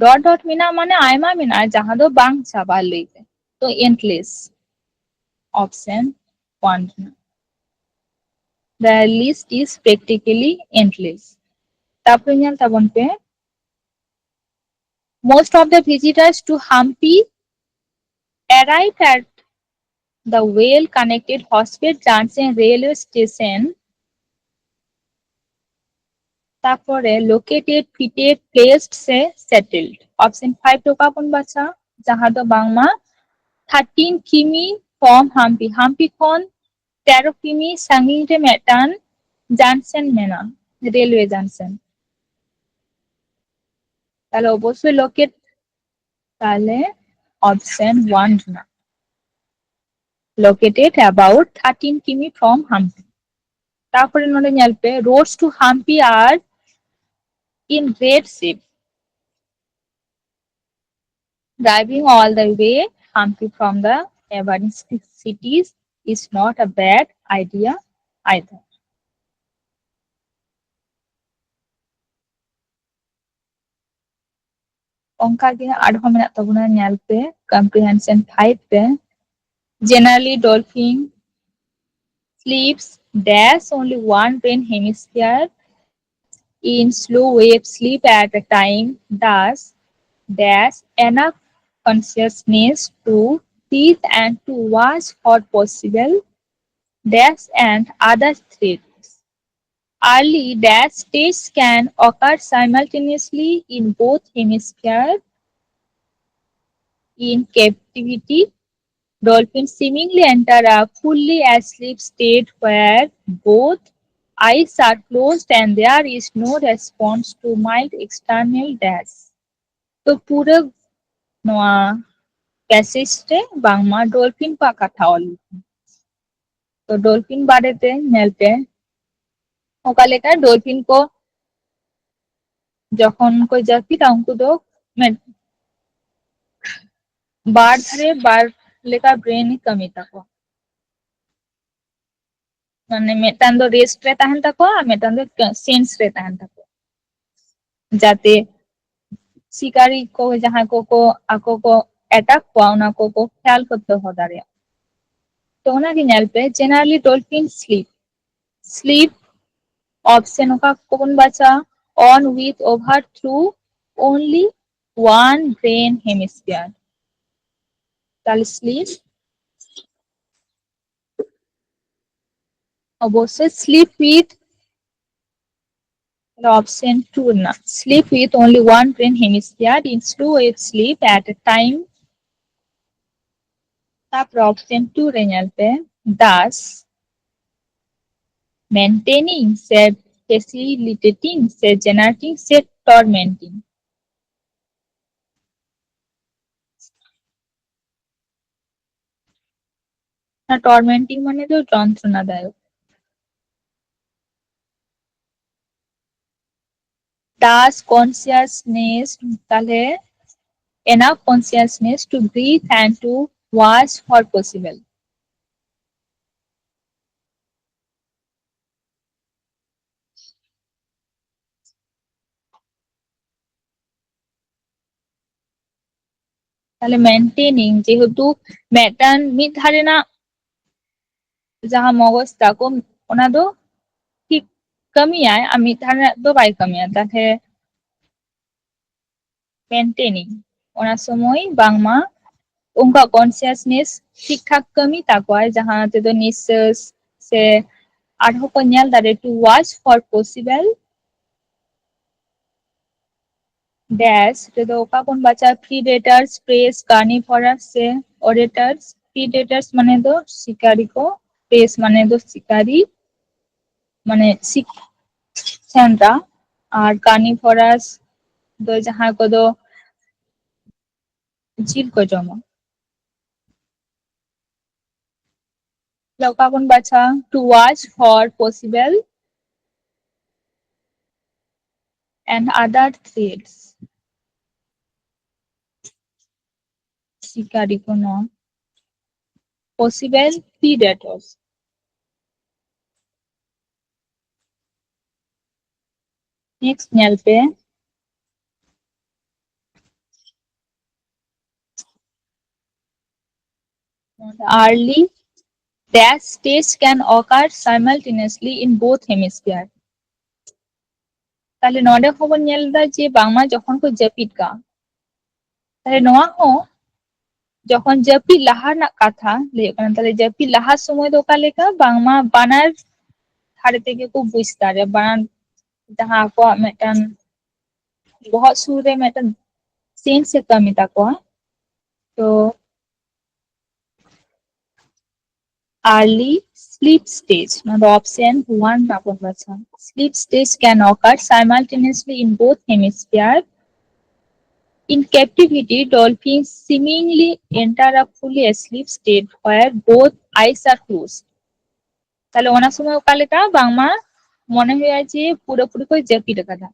Dot dot ᱢᱮᱱᱟᱜᱼᱟ ᱢᱟᱱᱮ ᱟᱭᱢᱟ ᱢᱮᱱᱟᱜᱼᱟ ᱡᱟᱦᱟᱸ ᱫᱚ ᱵᱟᱝ ᱪᱟᱵᱟ ᱞᱟᱹᱭ ᱛᱮ᱾ ᱛᱚ endless, option one ᱨᱮᱱᱟᱜ᱾ The list is practically endless. ᱛᱟᱯᱚᱨᱮ ᱧᱮᱞ ᱛᱟᱵᱚᱱ ᱯᱮ, most of the visitors to Hampi arrived at the well connected Hospet Junction railway station. ᱛᱟᱯᱚᱨᱮ located, fitted, placed ᱥᱮ settled. Option five ᱨᱮ ᱚᱠᱟ ᱵᱚᱱ ᱵᱟᱪᱷᱟ, ᱡᱟᱦᱟᱸ ᱫᱚ ᱵᱟᱝᱢᱟ thirteen ᱠᱤᱢᱤ from Hampi, ᱦᱟᱢᱯᱤ ᱠᱷᱚᱱ ᱛᱮᱨᱚ ᱠᱤᱢᱤ ᱥᱟᱺᱜᱤᱧ ᱨᱮ ᱢᱤᱫᱴᱟᱝ junction ᱢᱮᱱᱟᱜᱼᱟ, railway junction. ᱛᱟᱦᱞᱮ ᱚᱵᱚᱥᱥᱳᱭ locate, ᱛᱟᱦᱞᱮ option one ᱨᱮᱱᱟᱜ, located about thirteen ᱠᱤᱢᱤ from Hampi. ᱛᱟᱯᱚᱨᱮ ᱱᱚᱰᱮ ᱧᱮᱞ ᱯᱮ, roads to Hampi are in great shape. Driving all the way Hampi from the neighboring ci- cities is not a bad idea either. ᱚᱱᱠᱟ ᱜᱮ ᱟᱨᱦᱚᱸ ᱢᱮᱱᱟᱜ ᱛᱟᱵᱚᱱᱟ, ᱧᱮᱞ ᱯᱮ comprehension five ᱨᱮ, generally dolphin sleeps dash only one brain hemisphere in slow wave sleep at a time, thus dash enough consciousness to tease and to watch for possible dash and other threats. Early dash states can occur simultaneously in both hemispheres. In captivity, dolphins seemingly enter a fully asleep state where both eyes are closed and there is no response to mild external dash. ᱛᱚ ᱯᱩᱨᱟᱹ ᱱᱚᱣᱟ passage ᱨᱮ ᱵᱟᱝᱢᱟ dolphin ᱠᱚᱣᱟᱜ ᱠᱟᱛᱷᱟ ᱚᱞ ᱟᱠᱟᱱᱟ. ᱛᱚ dolphin ᱵᱟᱨᱮᱛᱮ ᱧᱮᱞ ᱯᱮ, ᱚᱠᱟ ᱞᱮᱠᱟ dolphin ᱠᱚ ᱡᱚᱠᱷᱚᱱ ᱠᱚ ᱡᱟᱹᱯᱤᱫᱟ, ᱩᱱᱠᱩ ᱫᱚ ᱢᱮᱫ ᱵᱟᱨ ᱫᱷᱟᱨᱮ ᱵᱟᱨ ᱞᱮᱠᱟ brain ᱮ ᱠᱟᱹᱢᱤ ᱛᱟᱠᱚᱣᱟ. ᱢᱟᱱᱮ ᱢᱤᱫᱴᱟᱝ ᱫᱚ rest ᱨᱮ ᱛᱟᱦᱮᱱ ᱛᱟᱠᱚᱣᱟ ᱟᱨ ᱢᱤᱫᱴᱟᱝ ᱫᱚ sense ᱨᱮ ᱛᱟᱦᱮᱱ ᱛᱟᱠᱚᱣᱟ, ᱡᱟᱛᱮ ᱥᱤᱠᱟᱨᱤ ᱠᱚ ᱡᱟᱦᱟᱸ ᱠᱚᱠᱚ ᱟᱠᱚ ᱠᱚ attack ᱠᱚᱣᱟ, ᱚᱱᱟ ᱠᱚᱠᱚ ᱠᱷᱮᱭᱟᱞ ᱠᱚ ᱫᱚᱦᱚ ᱫᱟᱲᱮᱭᱟᱜ. ᱛᱚ ᱚᱱᱟᱜᱮ ᱧᱮᱞ ᱯᱮ, generally dolphin sleep sleep option ᱚᱠᱟ ᱠᱚᱵᱚᱱ ᱵᱟᱪᱷᱟ? On, with, over, through, only, one brain hemisphere. তাহলে sleep, অবশ্যই sleep with, option two না, sleep with only one brain hemisphere, in slow wave sleep at a time. ᱛᱟᱯᱚᱨ option two ᱨᱮ ᱧᱮᱞ ᱯᱮ, thus maintaining ᱥᱮ facilitating ᱥᱮ generating ᱥᱮ tormenting. tormenting ᱢᱟᱱᱮ ᱫᱚ ᱡᱚᱱᱛᱨᱚᱱᱟ ᱫᱟᱭᱚᱠ. Thus consciousness, ᱛᱟᱦᱞᱮ enough consciousness to breathe and to watch for possible. ᱛᱟᱦᱞᱮ maintaining, ᱡᱮᱦᱮᱛᱩ ᱢᱤᱫᱴᱟᱝ ᱢᱤᱫ ᱫᱷᱟᱨᱮ ᱨᱮᱱᱟᱜ ᱡᱟᱦᱟᱸ ᱢᱚᱜᱚᱡ ᱛᱟᱠᱚ, ᱚᱱᱟ ᱫᱚ ᱴᱷᱤᱠ ᱠᱟᱹᱢᱤᱭᱟᱭ ᱟᱨ ᱢᱤᱫ ᱫᱷᱟᱨᱮ ᱨᱮᱱᱟᱜ ᱫᱚ ᱵᱟᱭ ᱠᱟᱹᱢᱤᱭᱟ, ᱛᱟᱦᱞᱮ maintaining, ᱚᱱᱟ ᱥᱚᱢᱚᱭ ᱵᱟᱝᱢᱟ ᱩᱱᱠᱩᱣᱟᱜ consciousness ᱴᱷᱤᱠ ᱴᱷᱟᱠ ᱠᱟᱹᱢᱤ ᱛᱟᱠᱚᱣᱟᱭ, ᱡᱟᱦᱟᱸ ᱛᱮᱫᱚ ᱱᱤᱥᱥᱟᱹᱥ ᱥᱮ ᱟᱨᱦᱚᱸ ᱠᱚ ᱧᱮᱞ ᱫᱟᱲᱮ to watch for possible dash ᱨᱮᱫᱚ ᱚᱠᱟ ᱵᱚᱱ ᱵᱟᱪᱷᱟ? predators, preys, carnivores ᱥᱮ predators. predators ᱢᱟᱱᱮ ᱫᱚ ᱥᱤᱠᱟᱨᱤ ᱠᱚ, preys ᱢᱟᱱᱮ ᱫᱚ ᱥᱤᱠᱟᱨᱤ, ᱢᱟᱱᱮ ᱥᱤᱠ-, ᱥᱮᱸᱫᱽᱨᱟ, ᱟᱨ carnivores ᱫᱚ ᱡᱟᱦᱟᱸᱭ ᱠᱚᱫᱚ ᱡᱤᱞ ᱠᱚ ᱡᱚᱢᱟ. ᱛᱟᱦᱞᱮ ᱚᱠᱟ ᱵᱚᱱ ᱵᱟᱪᱷᱟ? to watch for possible and other threats. ᱥᱤᱠᱟᱨᱤ ᱠᱚ ᱱᱚᱣᱟ possible predators. next ᱧᱮᱞ ᱯᱮ, early Dash stage can occur simultaneously in both hemisphere. ᱛᱟᱦᱞᱮ ᱱᱚᱰᱮ ᱦᱚᱸᱵᱚᱱ ᱧᱮᱞ ᱮᱫᱟ ᱡᱮ ᱵᱟᱝᱢᱟ ᱡᱚᱠᱷᱚᱱ ᱠᱚ ᱡᱟᱹᱯᱤᱫ ᱠᱟᱜᱼᱟ, ᱛᱟᱦᱞᱮ ᱱᱚᱣᱟ ᱦᱚᱸ ᱡᱚᱠᱷᱚᱱ ᱡᱟᱹᱯᱤᱫ ᱞᱟᱦᱟ ᱨᱮᱱᱟᱜ ᱠᱟᱛᱷᱟ ᱞᱟᱹᱭᱚᱜ ᱠᱟᱱᱟ, ᱛᱟᱦᱞᱮ ᱡᱟᱹᱯᱤᱫ ᱞᱟᱦᱟ ᱥᱚᱢᱚᱭ ᱫᱚ ᱚᱠᱟ ᱞᱮᱠᱟ ᱵᱟᱝᱢᱟ ᱵᱟᱱᱟᱨ ᱫᱷᱟᱨᱮ ᱛᱮᱜᱮ ᱠᱚ ᱵᱩᱡᱽ ᱫᱟᱲᱮᱭᱟᱜᱼᱟ, ᱵᱟᱱᱟᱨ ᱡᱟᱦᱟᱸ ᱟᱠᱚᱣᱟᱜ ᱢᱤᱫᱴᱟᱝ ᱵᱚᱦᱚᱜ ᱥᱩᱨ ᱨᱮ ᱢᱤᱫᱴᱟᱝ ᱥᱮᱱᱥ ᱮ ᱠᱟᱹᱢᱤ ᱛᱟᱠᱚᱣᱟ᱾ ᱛᱚ early sleep stage, ᱱᱚᱣᱟ ᱫᱚ option one ᱨᱮᱱᱟᱜ ᱵᱚᱱ ᱵᱟᱪᱷᱟᱣᱟ᱾ Sleep stage can occur simultaneously in both hemisphere. In captivity, dolphins seemingly enter a fully asleep state where both eyes are closed. ᱛᱟᱦᱞᱮ ᱚᱱᱟ ᱥᱚᱢᱚᱭ ᱚᱠᱟ ᱞᱮᱠᱟ ᱵᱟᱝᱢᱟ ᱢᱚᱱᱮ ᱦᱩᱭᱩᱜᱼᱟ ᱡᱮ ᱯᱩᱨᱟᱹᱯᱩᱨᱤ ᱠᱚ ᱡᱟᱹᱯᱤᱫ ᱟᱠᱟᱫᱟ᱾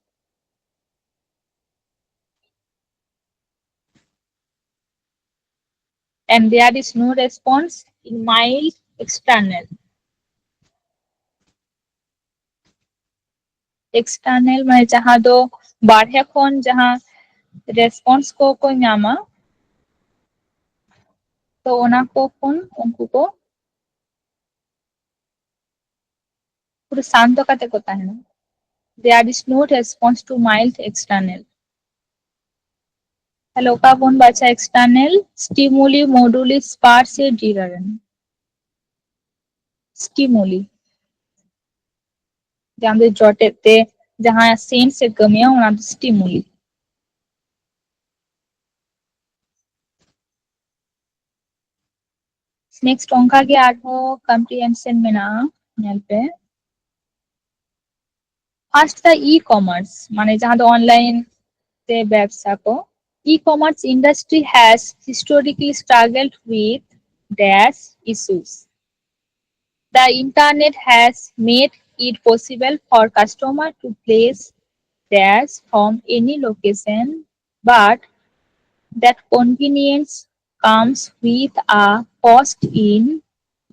And there is no response in mild external. External ᱢᱟᱱᱮ ᱡᱟᱦᱟᱸ ᱫᱚ ᱵᱟᱨᱦᱮ ᱠᱷᱚᱱ ᱡᱟᱦᱟᱸ response ᱠᱚ ᱠᱚ ᱧᱟᱢᱟ, ᱛᱚ ᱚᱱᱟ ᱠᱚ ᱠᱷᱚᱱ ᱩᱱᱠᱩ ᱠᱚ ᱯᱩᱨᱟᱹ ᱥᱟᱱᱛᱚ ᱠᱟᱛᱮ ᱠᱚ ᱛᱟᱦᱮᱱᱟ᱾ There is no response to mild external. ᱛᱟᱦᱞᱮ ᱚᱠᱟ ᱵᱚᱱ ᱵᱟᱪᱷᱟ external? Stimuli moduli sparse diraran. Stimuli. ᱡᱟᱦᱟᱸ ᱫᱚ ᱡᱚᱴᱮᱫ ᱛᱮ ᱡᱟᱦᱟᱸ ᱥᱮᱱᱥ ᱮ ᱠᱟᱹᱢᱤᱭᱟ, ᱚᱱᱟ ᱫᱚ stimuli. Next ᱚᱱᱠᱟ ᱜᱮ ᱟᱨᱦᱚᱸ comprehension ᱢᱮᱱᱟᱜᱼᱟ, ᱧᱮᱞ ᱯᱮ᱾ First, the e-commerce, ᱢᱟᱱᱮ ᱡᱟᱦᱟᱸ ᱫᱚ online ᱛᱮ ᱵᱮᱵᱥᱟ ᱠᱚ. E-commerce industry has historically struggled with dash issues. The internet has made it possible for customer to place dash from any location, but that convenience comes with a cost in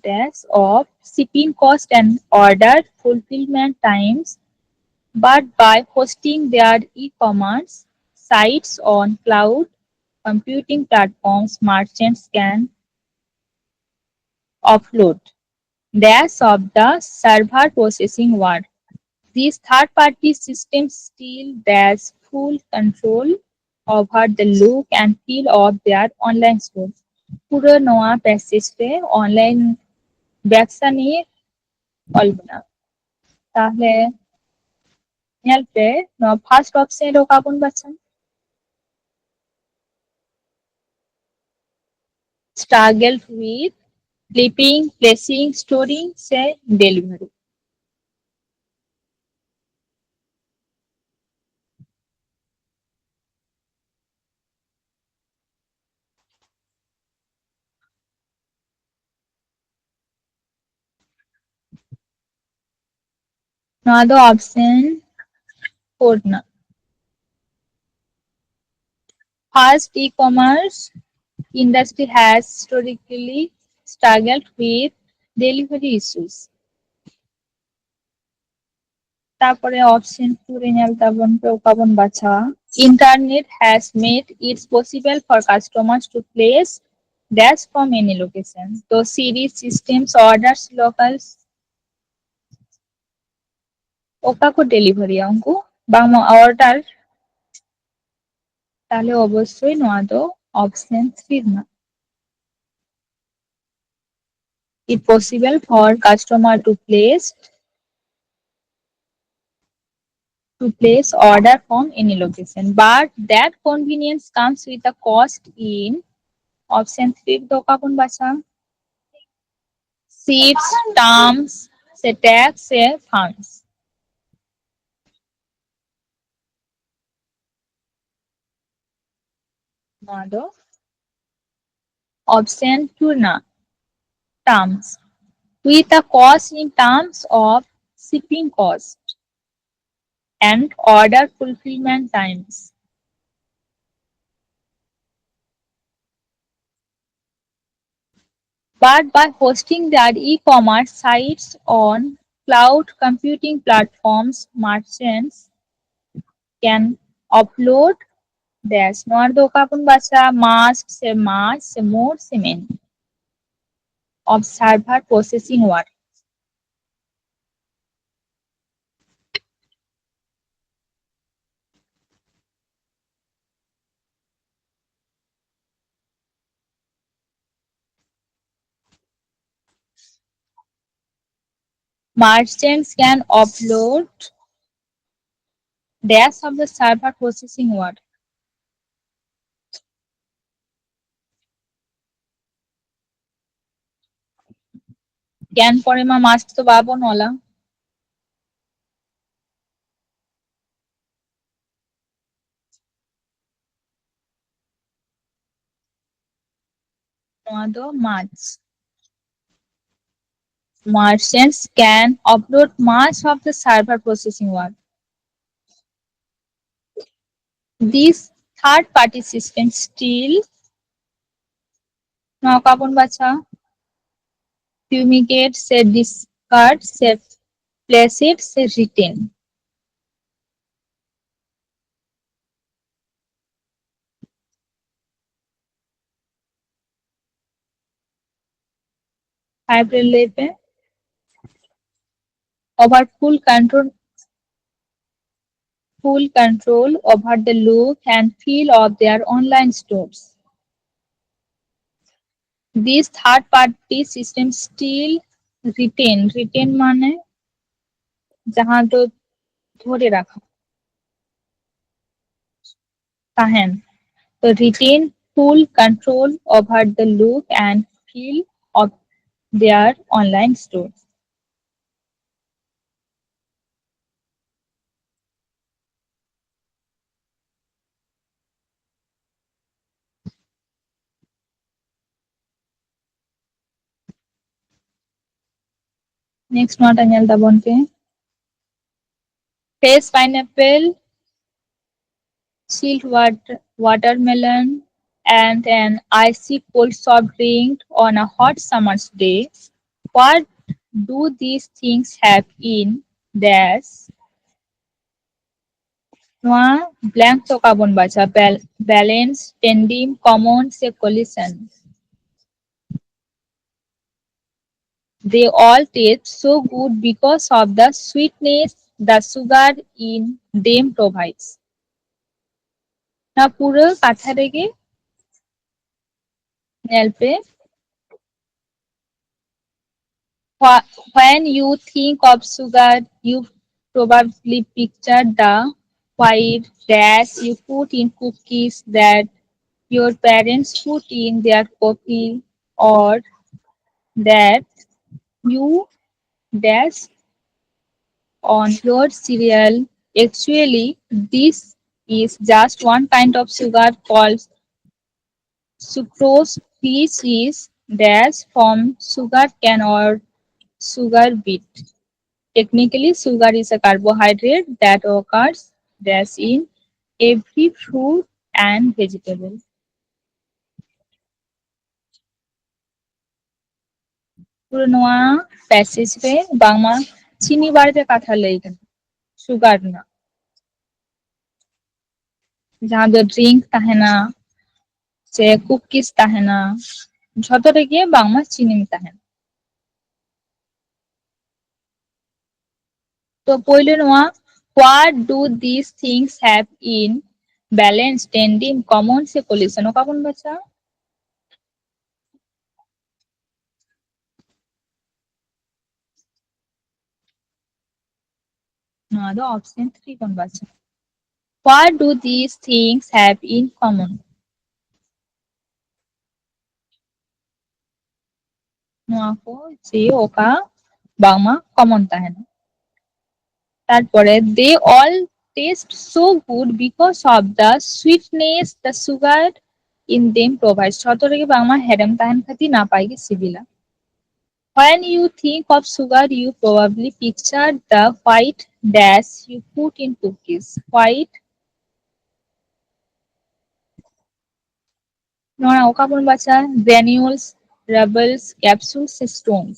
dash of shipping cost and order fulfillment times. But by hosting their e-commerce sites on cloud computing platforms, merchants can offload dash of the server processing work. These third-party systems still dash full control over the look and feel of their online store. ᱯᱩᱨᱟᱹ ᱱᱚᱣᱟ ᱯᱮᱥᱮᱡᱽ ᱨᱮ online ᱵᱮᱵᱥᱟ ᱱᱤᱭᱮ ᱚᱞ ᱢᱮᱱᱟᱜᱼᱟ᱾ ᱛᱟᱦᱞᱮ ᱧᱮᱞ ᱯᱮ, ᱱᱚᱣᱟ ᱯᱷᱟᱨᱥᱴ ᱚᱯᱥᱮᱱ ᱨᱮ ᱚᱠᱟ ᱵᱚᱱ ᱵᱟᱪᱷᱟᱣᱟ? Struggled with flipping, placing, storing ᱥᱮ delivery? ᱱᱚᱣᱟ ᱫᱚ ᱚᱯᱥᱮᱱ ᱯᱷᱳᱨ ᱨᱮᱱᱟᱜ᱾ First, e-commerce industry has historically struggled with delivery issues. ᱛᱟᱯᱚᱨᱮ ᱚᱯᱥᱮᱱ ᱴᱩ ᱨᱮ ᱧᱮᱞ ᱛᱟᱵᱚᱱ ᱯᱮ ᱚᱠᱟ ᱵᱚᱱ ᱵᱟᱪᱷᱟᱣᱟ᱾ Internet has made it possible for customers to place dash from any location. ᱛᱚ, series, systems, orders, locals, ᱚᱠᱟ ᱠᱚ ᱰᱮᱞᱤᱵᱷᱟᱨᱤᱭᱟ ᱩᱱᱠᱩ? ᱵᱟᱝᱢᱟ ᱚᱨᱰᱟᱨ᱾ ᱛᱟᱦᱞᱮ ᱚᱵᱚᱥᱥᱳᱭ ᱱᱚᱣᱟ ᱫᱚ ᱚᱯᱥᱮᱱ ᱛᱷᱨᱤ ᱨᱮᱱᱟᱜ᱾ It possible for customer to place to place order from any location, but that convenience comes with a cost in option three. ᱫᱚ ᱚᱠᱟ ᱵᱚᱱ ᱵᱟᱪᱷᱟᱣᱟ? Ships, terms ᱥᱮ tax ᱥᱮ funds? ᱱᱚᱣᱟ ᱫᱚ ᱚᱯᱥᱮᱱ ᱴᱩ ᱨᱮᱱᱟᱜ, terms, with a cost in terms of shipping cost and order fulfillment times. But by hosting their e-commerce sites on cloud computing platforms, merchants can upload dash. ᱱᱚᱣᱟ ᱨᱮᱫᱚ ᱚᱠᱟ ᱵᱚᱱ ᱵᱟᱪᱷᱟᱣᱟ? Must ᱥᱮ much ᱥᱮ more ᱥᱮ many? of server processing work. Merchants can upload dash of the server processing work. Can ᱯᱚᱨᱮ ᱢᱟ must ᱫᱚ ᱵᱟᱵᱚᱱ ᱚᱞᱟ᱾ ᱱᱚᱣᱟ ᱫᱚ much. Merchants can upload much of the server processing work. This third party system still, ᱱᱚᱣᱟ ᱚᱠᱟ ᱵᱚᱱ ᱵᱟᱪᱷᱟ? Fumigate ᱥᱮ discard ᱥᱮ placate ᱥᱮ retain? Five ᱨᱮ ᱞᱟᱹᱭ ᱯᱮ᱾ Over full control, full control over the look and feel of their online stores. This third party system still retain, retain ᱢᱟᱱᱮ ᱡᱟᱦᱟᱸ ᱫᱚ ᱫᱷᱚᱨᱮ ᱨᱟᱠᱷᱟ, ᱛᱟᱦᱮᱱ᱾ ᱛᱚ retain full control over the look and feel of their online store. Next ᱱᱚᱣᱟᱴᱟᱜ ᱧᱮᱞ ᱛᱟᱵᱚᱱ ᱯᱮ᱾ Fresh pineapple, chilled wat-, watermelon, and an icy cold soft drink on a hot summer's day. What do these things have in dash? ᱱᱚᱣᱟ blank ᱛᱚ ᱚᱠᱟ ᱵᱚᱱ ᱵᱟᱪᱷᱟ? Bal-, balance, tandem, common ᱥᱮ collision? They all taste so good because of the sweetness the sugar in them provides. ᱱᱚᱣᱟ ᱯᱩᱨᱟᱹ ᱠᱟᱛᱷᱟ ᱨᱮᱜᱮ ᱧᱮᱞ ᱯᱮ, Wha- when you think of sugar, you probably picture the white dash you put in cookies that your parents put in their coffee, or that you dash on your cereal. Actually, this is just one kind of sugar called sucrose, which is dash from sugar cane or sugar beet. Technically, sugar is a carbohydrate that occurs dash in every fruit and vegetable. ᱯᱩᱨᱟᱹ ᱱᱚᱣᱟ ᱯᱮᱥᱮᱡᱽ ᱨᱮ ᱵᱟᱝᱢᱟ ᱪᱤᱱᱤ ᱵᱟᱨᱮᱛᱮ ᱠᱟᱛᱷᱟ ᱞᱟᱹᱭ ᱠᱟᱱᱟ, sugar ᱨᱮᱱᱟᱜ, ᱡᱟᱦᱟᱸ ᱫᱚ ᱰᱨᱤᱝᱠ ᱛᱟᱦᱮᱱᱟ ᱥᱮ ᱠᱩᱠᱤᱡᱽ ᱛᱟᱦᱮᱱᱟ, ᱡᱷᱚᱛᱚ ᱨᱮᱜᱮ ᱵᱟᱝᱢᱟ ᱪᱤᱱᱤ ᱛᱟᱦᱮᱱᱟ᱾ ᱛᱚ ᱯᱳᱭᱞᱳ ᱱᱚᱣᱟ, what do these things have in balance, tending, common ᱥᱮ collision, ᱚᱠᱟ ᱵᱚᱱ ᱵᱟᱪᱷᱟᱣᱟ? ᱱᱚᱣᱟ ᱫᱚ option three ᱵᱚᱱ ᱵᱟᱪᱷᱟᱣᱟ᱾ What do these things have in common? ᱱᱚᱣᱟ ᱠᱚ ᱡᱮ ᱚᱠᱟ ᱵᱟᱝᱢᱟ common ᱛᱟᱦᱮᱱᱟ᱾ ᱛᱟᱨᱯᱚᱨᱮ, they all taste so good because of the sweetness the sugar in them provides. ᱡᱷᱚᱛᱚ ᱨᱮᱜᱮ ᱵᱟᱝᱢᱟ ᱦᱮᱲᱮᱢ ᱛᱟᱦᱮᱱ ᱠᱷᱟᱹᱛᱤᱨ ᱱᱟᱯᱟᱭ ᱜᱮ ᱥᱤᱵᱤᱞᱟ᱾ When you think of sugar, you probably picture the white dash you put in cookies. White, ᱱᱚᱣᱟ ᱚᱠᱟ ᱵᱚᱱ ᱵᱟᱪᱷᱟ? Granules, rubbles, capsules, stones.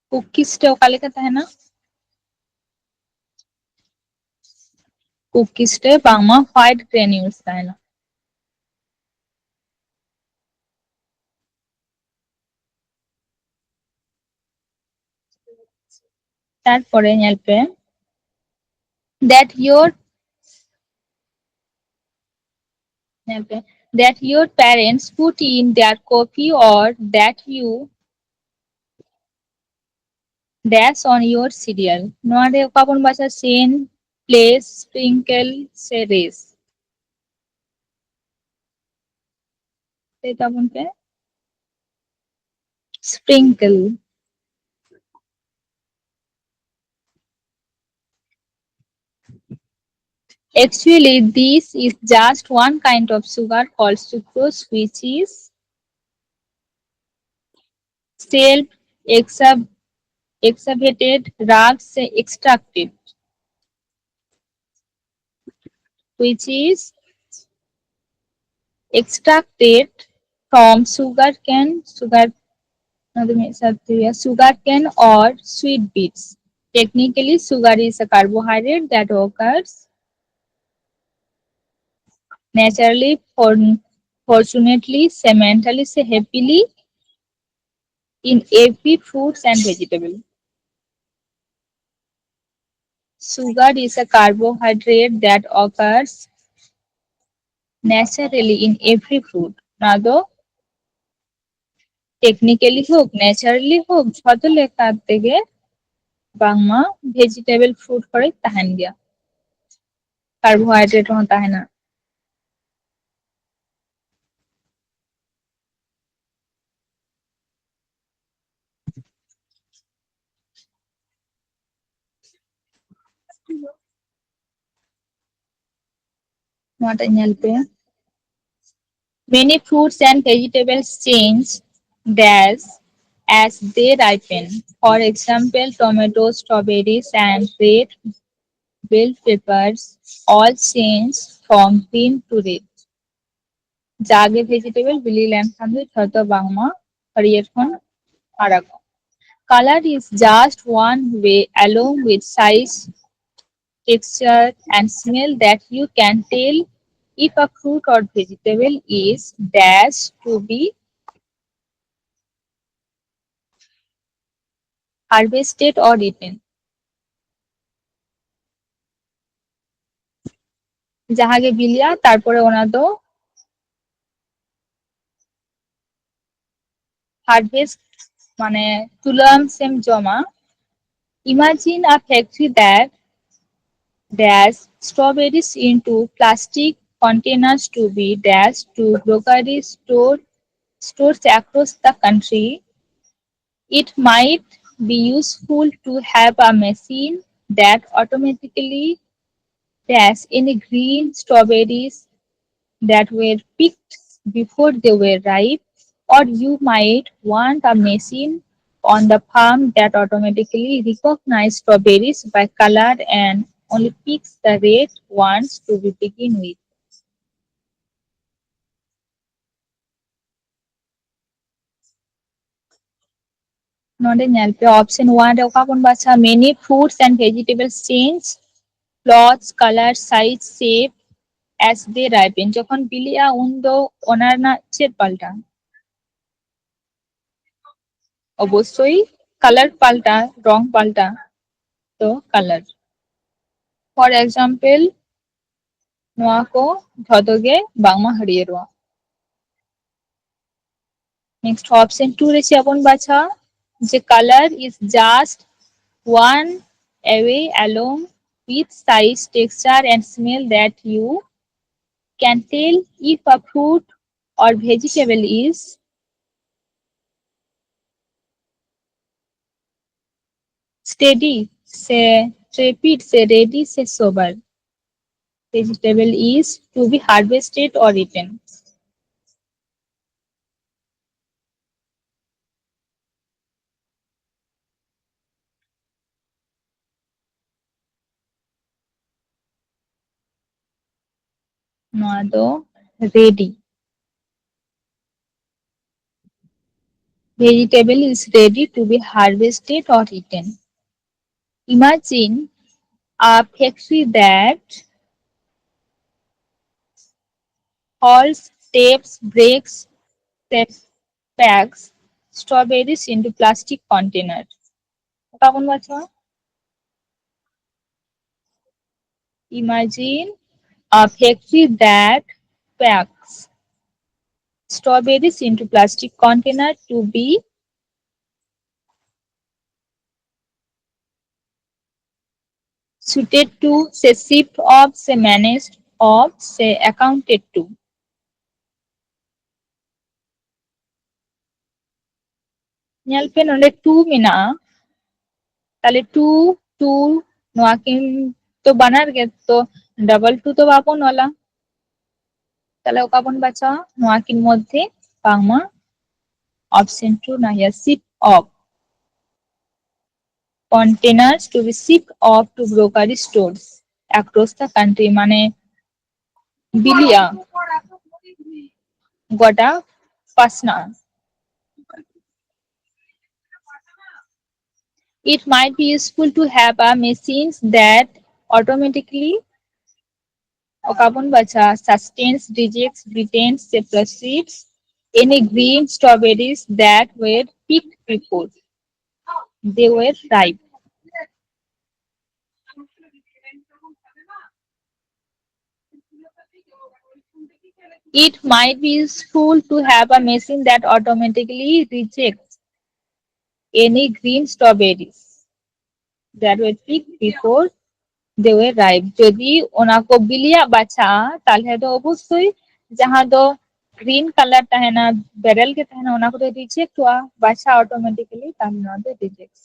Cookies ᱨᱮ ᱚᱠᱟ ᱞᱮᱠᱟ ᱛᱟᱦᱮᱱᱟ? ᱠᱩᱠᱤᱡᱽ ᱨᱮ ᱵᱟᱝᱢᱟ white granules ᱛᱟᱦᱮᱱᱟ᱾ ᱛᱟᱨᱯᱚᱨᱮ ᱧᱮᱞ ᱯᱮ, that your ᱧᱮᱞ ᱯᱮ, that your parents put in their coffee or that you dash on your cereal. ᱱᱚᱣᱟ ᱨᱮ ᱚᱠᱟ ᱵᱚᱱ ᱵᱟᱪᱷᱟ? Sand, place, sprinkle ᱥᱮ raise? ᱞᱟᱹᱭ ᱛᱟᱵᱚᱱ ᱯᱮ᱾ Sprinkle. Actually, this is just one kind of sugar called sucrose, which is self extravated, rubbed, extracted, which is extracted from sugar cane, sugar, ᱱᱚᱣᱟ ᱫᱚ ᱢᱤᱫ ᱥᱟᱶᱛᱮ ᱦᱩᱭᱩᱜᱼᱟ, sugar cane or sweet beets. Technically, sugar is a carbohydrate that occurs naturally, for, fortunately, sementally, say happily, in every fruits and vegetable. Sugar is a carbohydrate that occurs naturally in every fruit. ᱱᱚᱣᱟ ᱫᱚ technically ᱦᱳᱠ, naturally ᱦᱳᱠ, ᱡᱷᱚᱛᱚ ᱞᱮᱠᱟ ᱛᱮᱜᱮ ᱵᱟᱝᱢᱟ vegetable fruit ᱠᱚᱨᱮ ᱛᱟᱦᱮᱱ ᱜᱮᱭᱟ, carbohydrate ᱦᱚᱸ ᱛᱟᱦᱮᱱᱟ᱾ ᱱᱚᱣᱟᱴᱟᱜ ᱧᱮᱞ ᱯᱮ, many fruits and vegetables change dash as they ripen. For example, tomatoes, strawberries, and red bell peppers all change from green to red. ᱡᱟᱜᱮ vegetable ᱵᱤᱞᱤ ᱞᱮᱱᱠᱷᱟᱱ ᱫᱚ ᱡᱷᱚᱛᱚ ᱵᱟᱝᱢᱟ ᱦᱟᱹᱨᱭᱟᱹᱲ ᱠᱷᱚᱱ ᱟᱨᱟᱜᱚᱜ᱾ Color is just one way along with size texture, and smell that you can tell if a fruit or vegetable is dash to be harvested or eaten. ᱡᱟᱦᱟᱸ ᱜᱮ ᱵᱤᱞᱤᱜᱼᱟ, ᱛᱟᱨᱯᱚᱨᱮ ᱚᱱᱟ ᱫᱚ harvest, ᱢᱟᱱᱮ ᱛᱩᱞᱟᱹᱢ ᱥᱮᱢ ᱡᱚᱢᱟ᱾ Imagine a factory that dash strawberries into plastic containers to be dash to grocery store stores across the country. It might be useful to have a machine that automatically dash any green strawberries that were picked before they were ripe, or you might want a machine on the farm that automatically recognize strawberries by color and only picks the red ones to be begin with. ᱱᱚᱰᱮ ᱧᱮᱞ ᱯᱮ, option one ᱨᱮ ᱚᱠᱟ ᱵᱚᱱ ᱵᱟᱪᱷᱟ? Many fruits and vegetables change clothes, color, size, shape as they ripen. ᱡᱚᱠᱷᱚᱱ ᱵᱤᱞᱤᱜᱼᱟ, ᱩᱱ ᱫᱚ ᱚᱱᱟ ᱨᱮᱱᱟᱜ ᱪᱮᱫ ᱯᱟᱞᱴᱟ? ᱚᱵᱚᱥᱥᱳᱭ color ᱯᱟᱞᱴᱟ, ᱨᱚᱝ ᱯᱟᱞᱴᱟ᱾ ᱛᱚ color, for example, ᱱᱚᱣᱟ ᱠᱚ ᱡᱷᱚᱛᱚ ᱜᱮ ᱵᱟᱝᱢᱟ ᱦᱟᱹᱨᱭᱟᱹᱲᱚᱜᱼᱟ᱾ Next, option two ᱨᱮ ᱪᱮᱫ ᱵᱚᱱ ᱵᱟᱪᱷᱟᱣᱟ? The color is just one away along with size, texture and smell that you can tell if a fruit or vegetable is steady ᱥᱮ tepid ᱥᱮ ready ᱥᱮ sober. Vegetable is to be harvested or eaten. ᱱᱚᱣᱟ ᱫᱚ ready. Vegetable is ready to be harvested or eaten. Imagine A factory that halts, tapes, breaks, packs strawberries into plastic container. ᱚᱠᱟ ᱵᱚᱱ ᱵᱟᱪᱷᱟᱣᱟ? Imagine a factory that packs strawberries into plastic container to be suited to, ᱥᱮ shipped of, ᱥᱮ managed of, ᱥᱮ accounted to. ᱧᱮᱞ ᱯᱮ, ᱱᱚᱰᱮ two ᱢᱮᱱᱟᱜᱼᱟ᱾ ᱛᱟᱦᱞᱮ two, two, ᱱᱚᱣᱟ ᱠᱤᱱ ᱛᱚ ᱵᱟᱱᱟᱨ ᱜᱮ, ᱛᱚ double two ᱛᱚ ᱵᱟᱵᱚᱱ ᱚᱞᱟ᱾ ᱛᱟᱦᱞᱮ ᱚᱠᱟ ᱵᱚᱱ ᱵᱟᱪᱷᱟᱣᱟ? ᱱᱚᱣᱟ ᱠᱤᱱ ᱢᱚᱫᱽᱫᱷᱮ ᱵᱟᱝᱢᱟ option two ᱱᱟᱦᱭᱟ, ship off, containers to be shipped off to grocery stores across the country, ᱢᱟᱱᱮ ᱵᱤᱞᱤᱜᱼᱟ, ᱜᱚᱴᱟ ᱯᱟᱥᱱᱟᱜᱼᱟ᱾ It might be useful to have a machines that automatically, ᱚᱠᱟ ᱵᱚᱱ ᱵᱟᱪᱷᱟ, sustains, rejects, retains, ᱥᱮ processes any green strawberries that were picked before they were ripe. It might be useful to have a machine that automatically rejects any green strawberries that were picked before they were ripe. ᱡᱩᱫᱤ ᱚᱱᱟ ᱠᱚ ᱵᱤᱞᱤᱭᱟᱜ ᱵᱟᱪᱷᱟᱜᱼᱟ, ᱛᱟᱦᱞᱮ ᱫᱚ ᱚᱵᱚᱥᱥᱳᱭ ᱡᱟᱦᱟᱸ ᱫᱚ green colour ᱛᱟᱦᱮᱱᱟ, ᱵᱮᱨᱮᱞ ᱜᱮ ᱛᱟᱦᱮᱱᱟ, ᱚᱱᱟ ᱠᱚᱫᱚ ᱨᱤᱡᱮᱠᱴᱚᱜᱼᱟ, ᱵᱟᱪᱷᱟ automatically, ᱛᱟᱦᱞᱮ ᱱᱚᱣᱟ ᱫᱚ ᱨᱤᱡᱮᱠᱴ᱾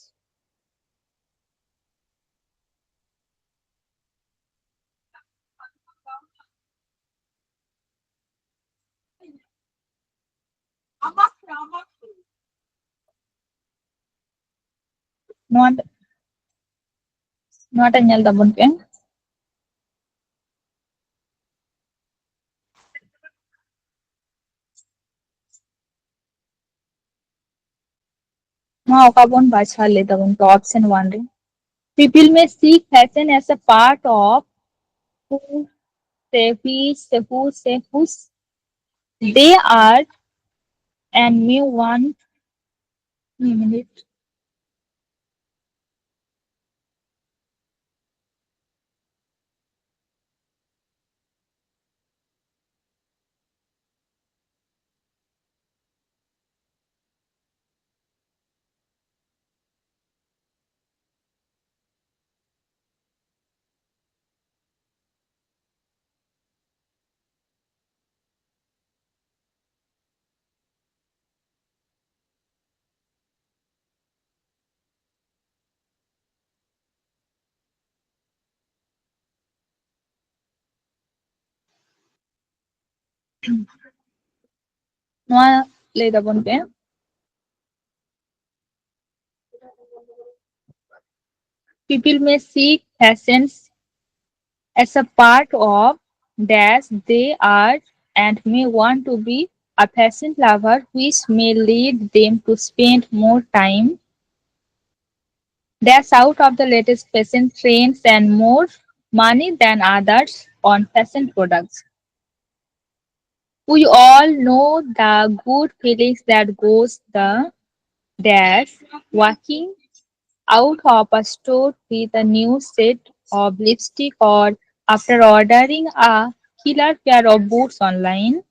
ᱱᱚᱣᱟ, ᱱᱚᱣᱟᱴᱟᱜ ᱧᱮᱞ ᱛᱟᱵᱚᱱ ᱯᱮ᱾ ᱱᱚᱣᱟ ᱚᱠᱟ ᱵᱚᱱ ᱵᱟᱪᱷᱟᱣ ᱞᱮᱫ ᱛᱟᱵᱚᱱ ᱛᱚ option one ᱨᱮ? People may seek fashion as a part of who, say, which, say, who, say, whose they are, and may want. One minute. ᱱᱚᱣᱟ ᱞᱟᱹᱭ ᱛᱟᱵᱚᱱ ᱯᱮ᱾ People may seek fashions as a part of dash they are and may want to be a fashion lover, which may lead them to spend more time dash out of the latest fashion trends and more money than others on fashion products. We all know the good feelings that goes the dash walking out of a store with a new set of lipstick or after ordering a killer pair of boots online.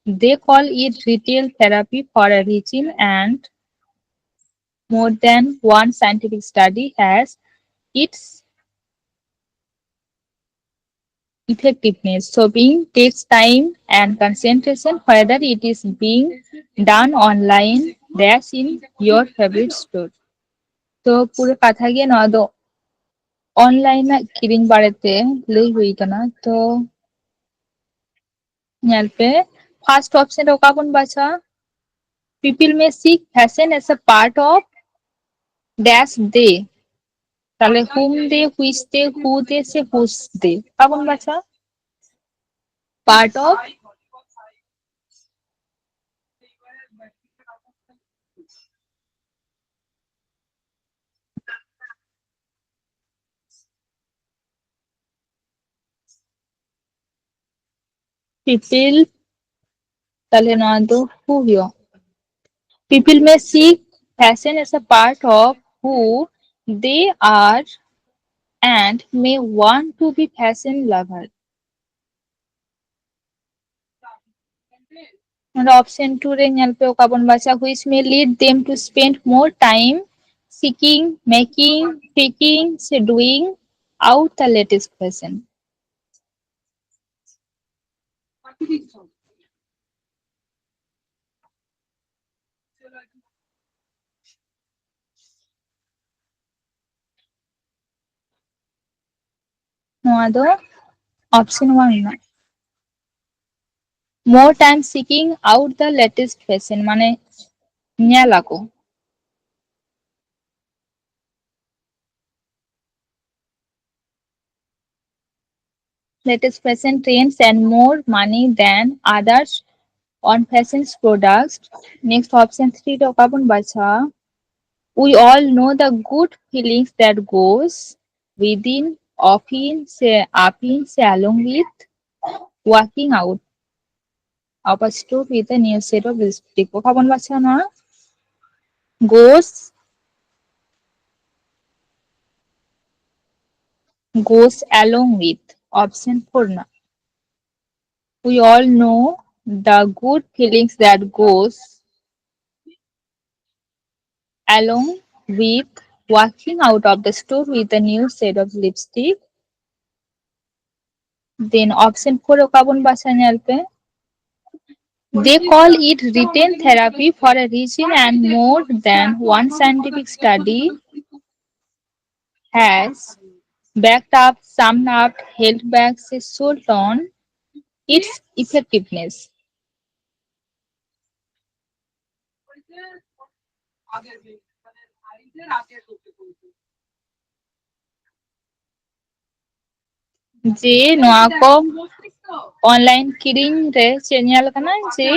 They call it retail therapy for a reason, and more than one scientific study has its effectiveness. Shopping takes time and concentration, whether it is being done online dash in your favorite store. ᱛᱚ ᱯᱩᱨᱟᱹ ᱠᱟᱛᱷᱟ ᱜᱮ ᱱᱚᱣᱟ ᱫᱚ online ᱨᱮᱱᱟᱜ ᱠᱤᱨᱤᱧ ᱵᱟᱨᱮᱛᱮ ᱞᱟᱹᱭ ᱦᱩᱭ ᱠᱟᱱᱟ᱾ ᱛᱚ ᱧᱮᱞ ᱯᱮ, first option ᱨᱮ ᱚᱠᱟ ᱵᱚᱱ ᱵᱟᱪᱷᱟᱣᱟ? People may seek fashion as a part of dash they. ᱛᱟᱦᱞᱮ whom they, which they, who they ᱥᱮ whose they? ᱚᱠᱟ ᱵᱚᱱ ᱵᱟᱪᱷᱟᱣᱟ? Part of People, ᱛᱟᱦᱞᱮ ᱱᱚᱣᱟ ᱫᱚ who ᱦᱩᱭᱩᱜᱼᱟ᱾ People may seek fashion as a part of who they are and may want to be fashion lover. ᱱᱚᱰᱮ option two ᱨᱮ ᱧᱮᱞ ᱯᱮ, ᱚᱠᱟ ᱵᱚᱱ ᱵᱟᱪᱷᱟ, which may lead them to spend more time seeking, making, picking, seducing out the latest fashion. ᱱᱚᱣᱟ ᱫᱚ option one ᱨᱮᱱᱟᱜ, more time seeking out the latest fashion, ᱢᱟᱱᱮ ᱧᱮᱞ ᱟᱠᱚ latest fashion trends and more money than others on fashion products. Next, option three ᱨᱮ ᱚᱠᱟ ᱵᱚᱱ ᱵᱟᱪᱷᱟᱣᱟ? We all know the good feelings that goes within, often ᱥᱮ often ᱥᱮ along with working out of a store with a new set of lipstick. ᱚᱠᱟ ᱵᱚᱱ ᱵᱟᱪᱷᱟᱣᱟ ᱱᱚᱣᱟ? Goes, goes along with, option four ᱨᱮᱱᱟᱜ, we all know the good feelings that goes along with walking out of the store with a new set of lipstick. Then option four ᱚᱠᱟ ᱵᱚᱱ ᱵᱟᱪᱷᱟ ᱧᱮᱞ ᱯᱮ, they call it written therapy for a reason and more than one scientific study has backed up, summed up, held back, say sold on its effectiveness. ᱡᱮ ᱱᱚᱣᱟ ᱠᱚ online ᱠᱤᱨᱤᱧ ᱨᱮ ᱪᱮᱫ ᱧᱮᱞ ᱠᱟᱱᱟ ᱡᱮ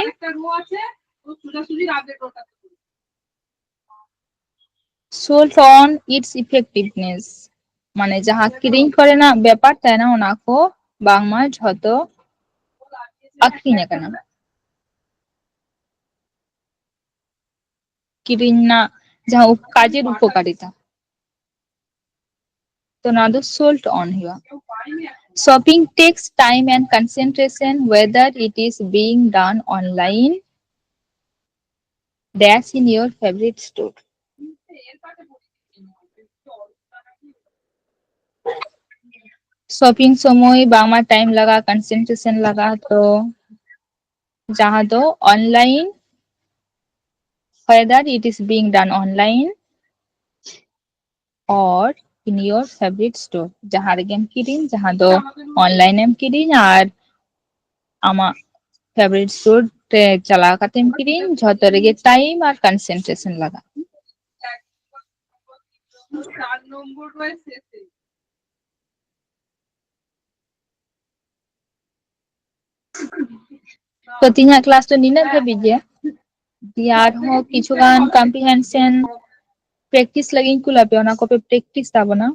sold on its effectiveness, ᱢᱟᱱᱮ ᱡᱟᱦᱟᱸ ᱠᱤᱨᱤᱧ ᱠᱚᱨᱮᱱᱟᱜ ᱵᱮᱯᱟᱨ ᱛᱟᱦᱮᱱᱟ ᱚᱱᱟ ᱠᱚ ᱵᱟᱝᱢᱟ ᱡᱷᱚᱛᱚ ᱟᱠᱷᱨᱤᱧ ᱟᱠᱟᱱᱟ᱾ ᱠᱤᱨᱤᱧ ᱨᱮᱱᱟᱜ ᱡᱟᱦᱟᱸ ᱩᱯ-, ᱠᱟᱡᱮᱨ ᱩᱯᱚᱠᱟᱨᱤᱛᱟ, ᱛᱚ ᱱᱚᱣᱟ ᱫᱚ sold on ᱦᱩᱭᱩᱜᱼᱟ᱾ Shopping takes time and concentration, whether it is being done online, dash in your favorite store. Shopping ᱥᱚᱢᱚᱭ ᱵᱟᱝᱢᱟ time ᱞᱟᱜᱟᱜᱼᱟ, concentration ᱞᱟᱜᱟᱜᱼᱟ, ᱛᱚ ᱡᱟᱦᱟᱸ ᱫᱚ online, whether it is being done online or in your favorite store, ᱡᱟᱦᱟᱸ ᱨᱮᱜᱮᱢ ᱠᱤᱨᱤᱧ, ᱡᱟᱦᱟᱸ ᱫᱚ online ᱮᱢ ᱠᱤᱨᱤᱧ ᱟᱨ ᱟᱢᱟᱜ favorite store ᱨᱮ ᱪᱟᱞᱟᱣ ᱠᱟᱛᱮᱢ ᱠᱤᱨᱤᱧ, ᱡᱷᱚᱛᱚ ᱨᱮᱜᱮ time ᱟᱨ concentration ᱞᱟᱜᱟᱜᱼᱟ᱾ ᱛᱚ ᱛᱮᱦᱮᱧᱟᱜ class ᱫᱚ ᱱᱤᱱᱟᱹᱜ ᱫᱷᱟᱹᱵᱤᱡ ᱜᱮ᱾ ᱫᱤᱭᱮ ᱟᱨᱦᱚᱸ ᱠᱤᱪᱷᱩ ᱜᱟᱱ comprehension practice ᱞᱟᱹᱜᱤᱫ ᱤᱧ ᱠᱩᱞ ᱟᱯᱮᱭᱟ, ᱚᱱᱟ ᱠᱚᱯᱮ practice ᱛᱟᱵᱚᱱᱟ᱾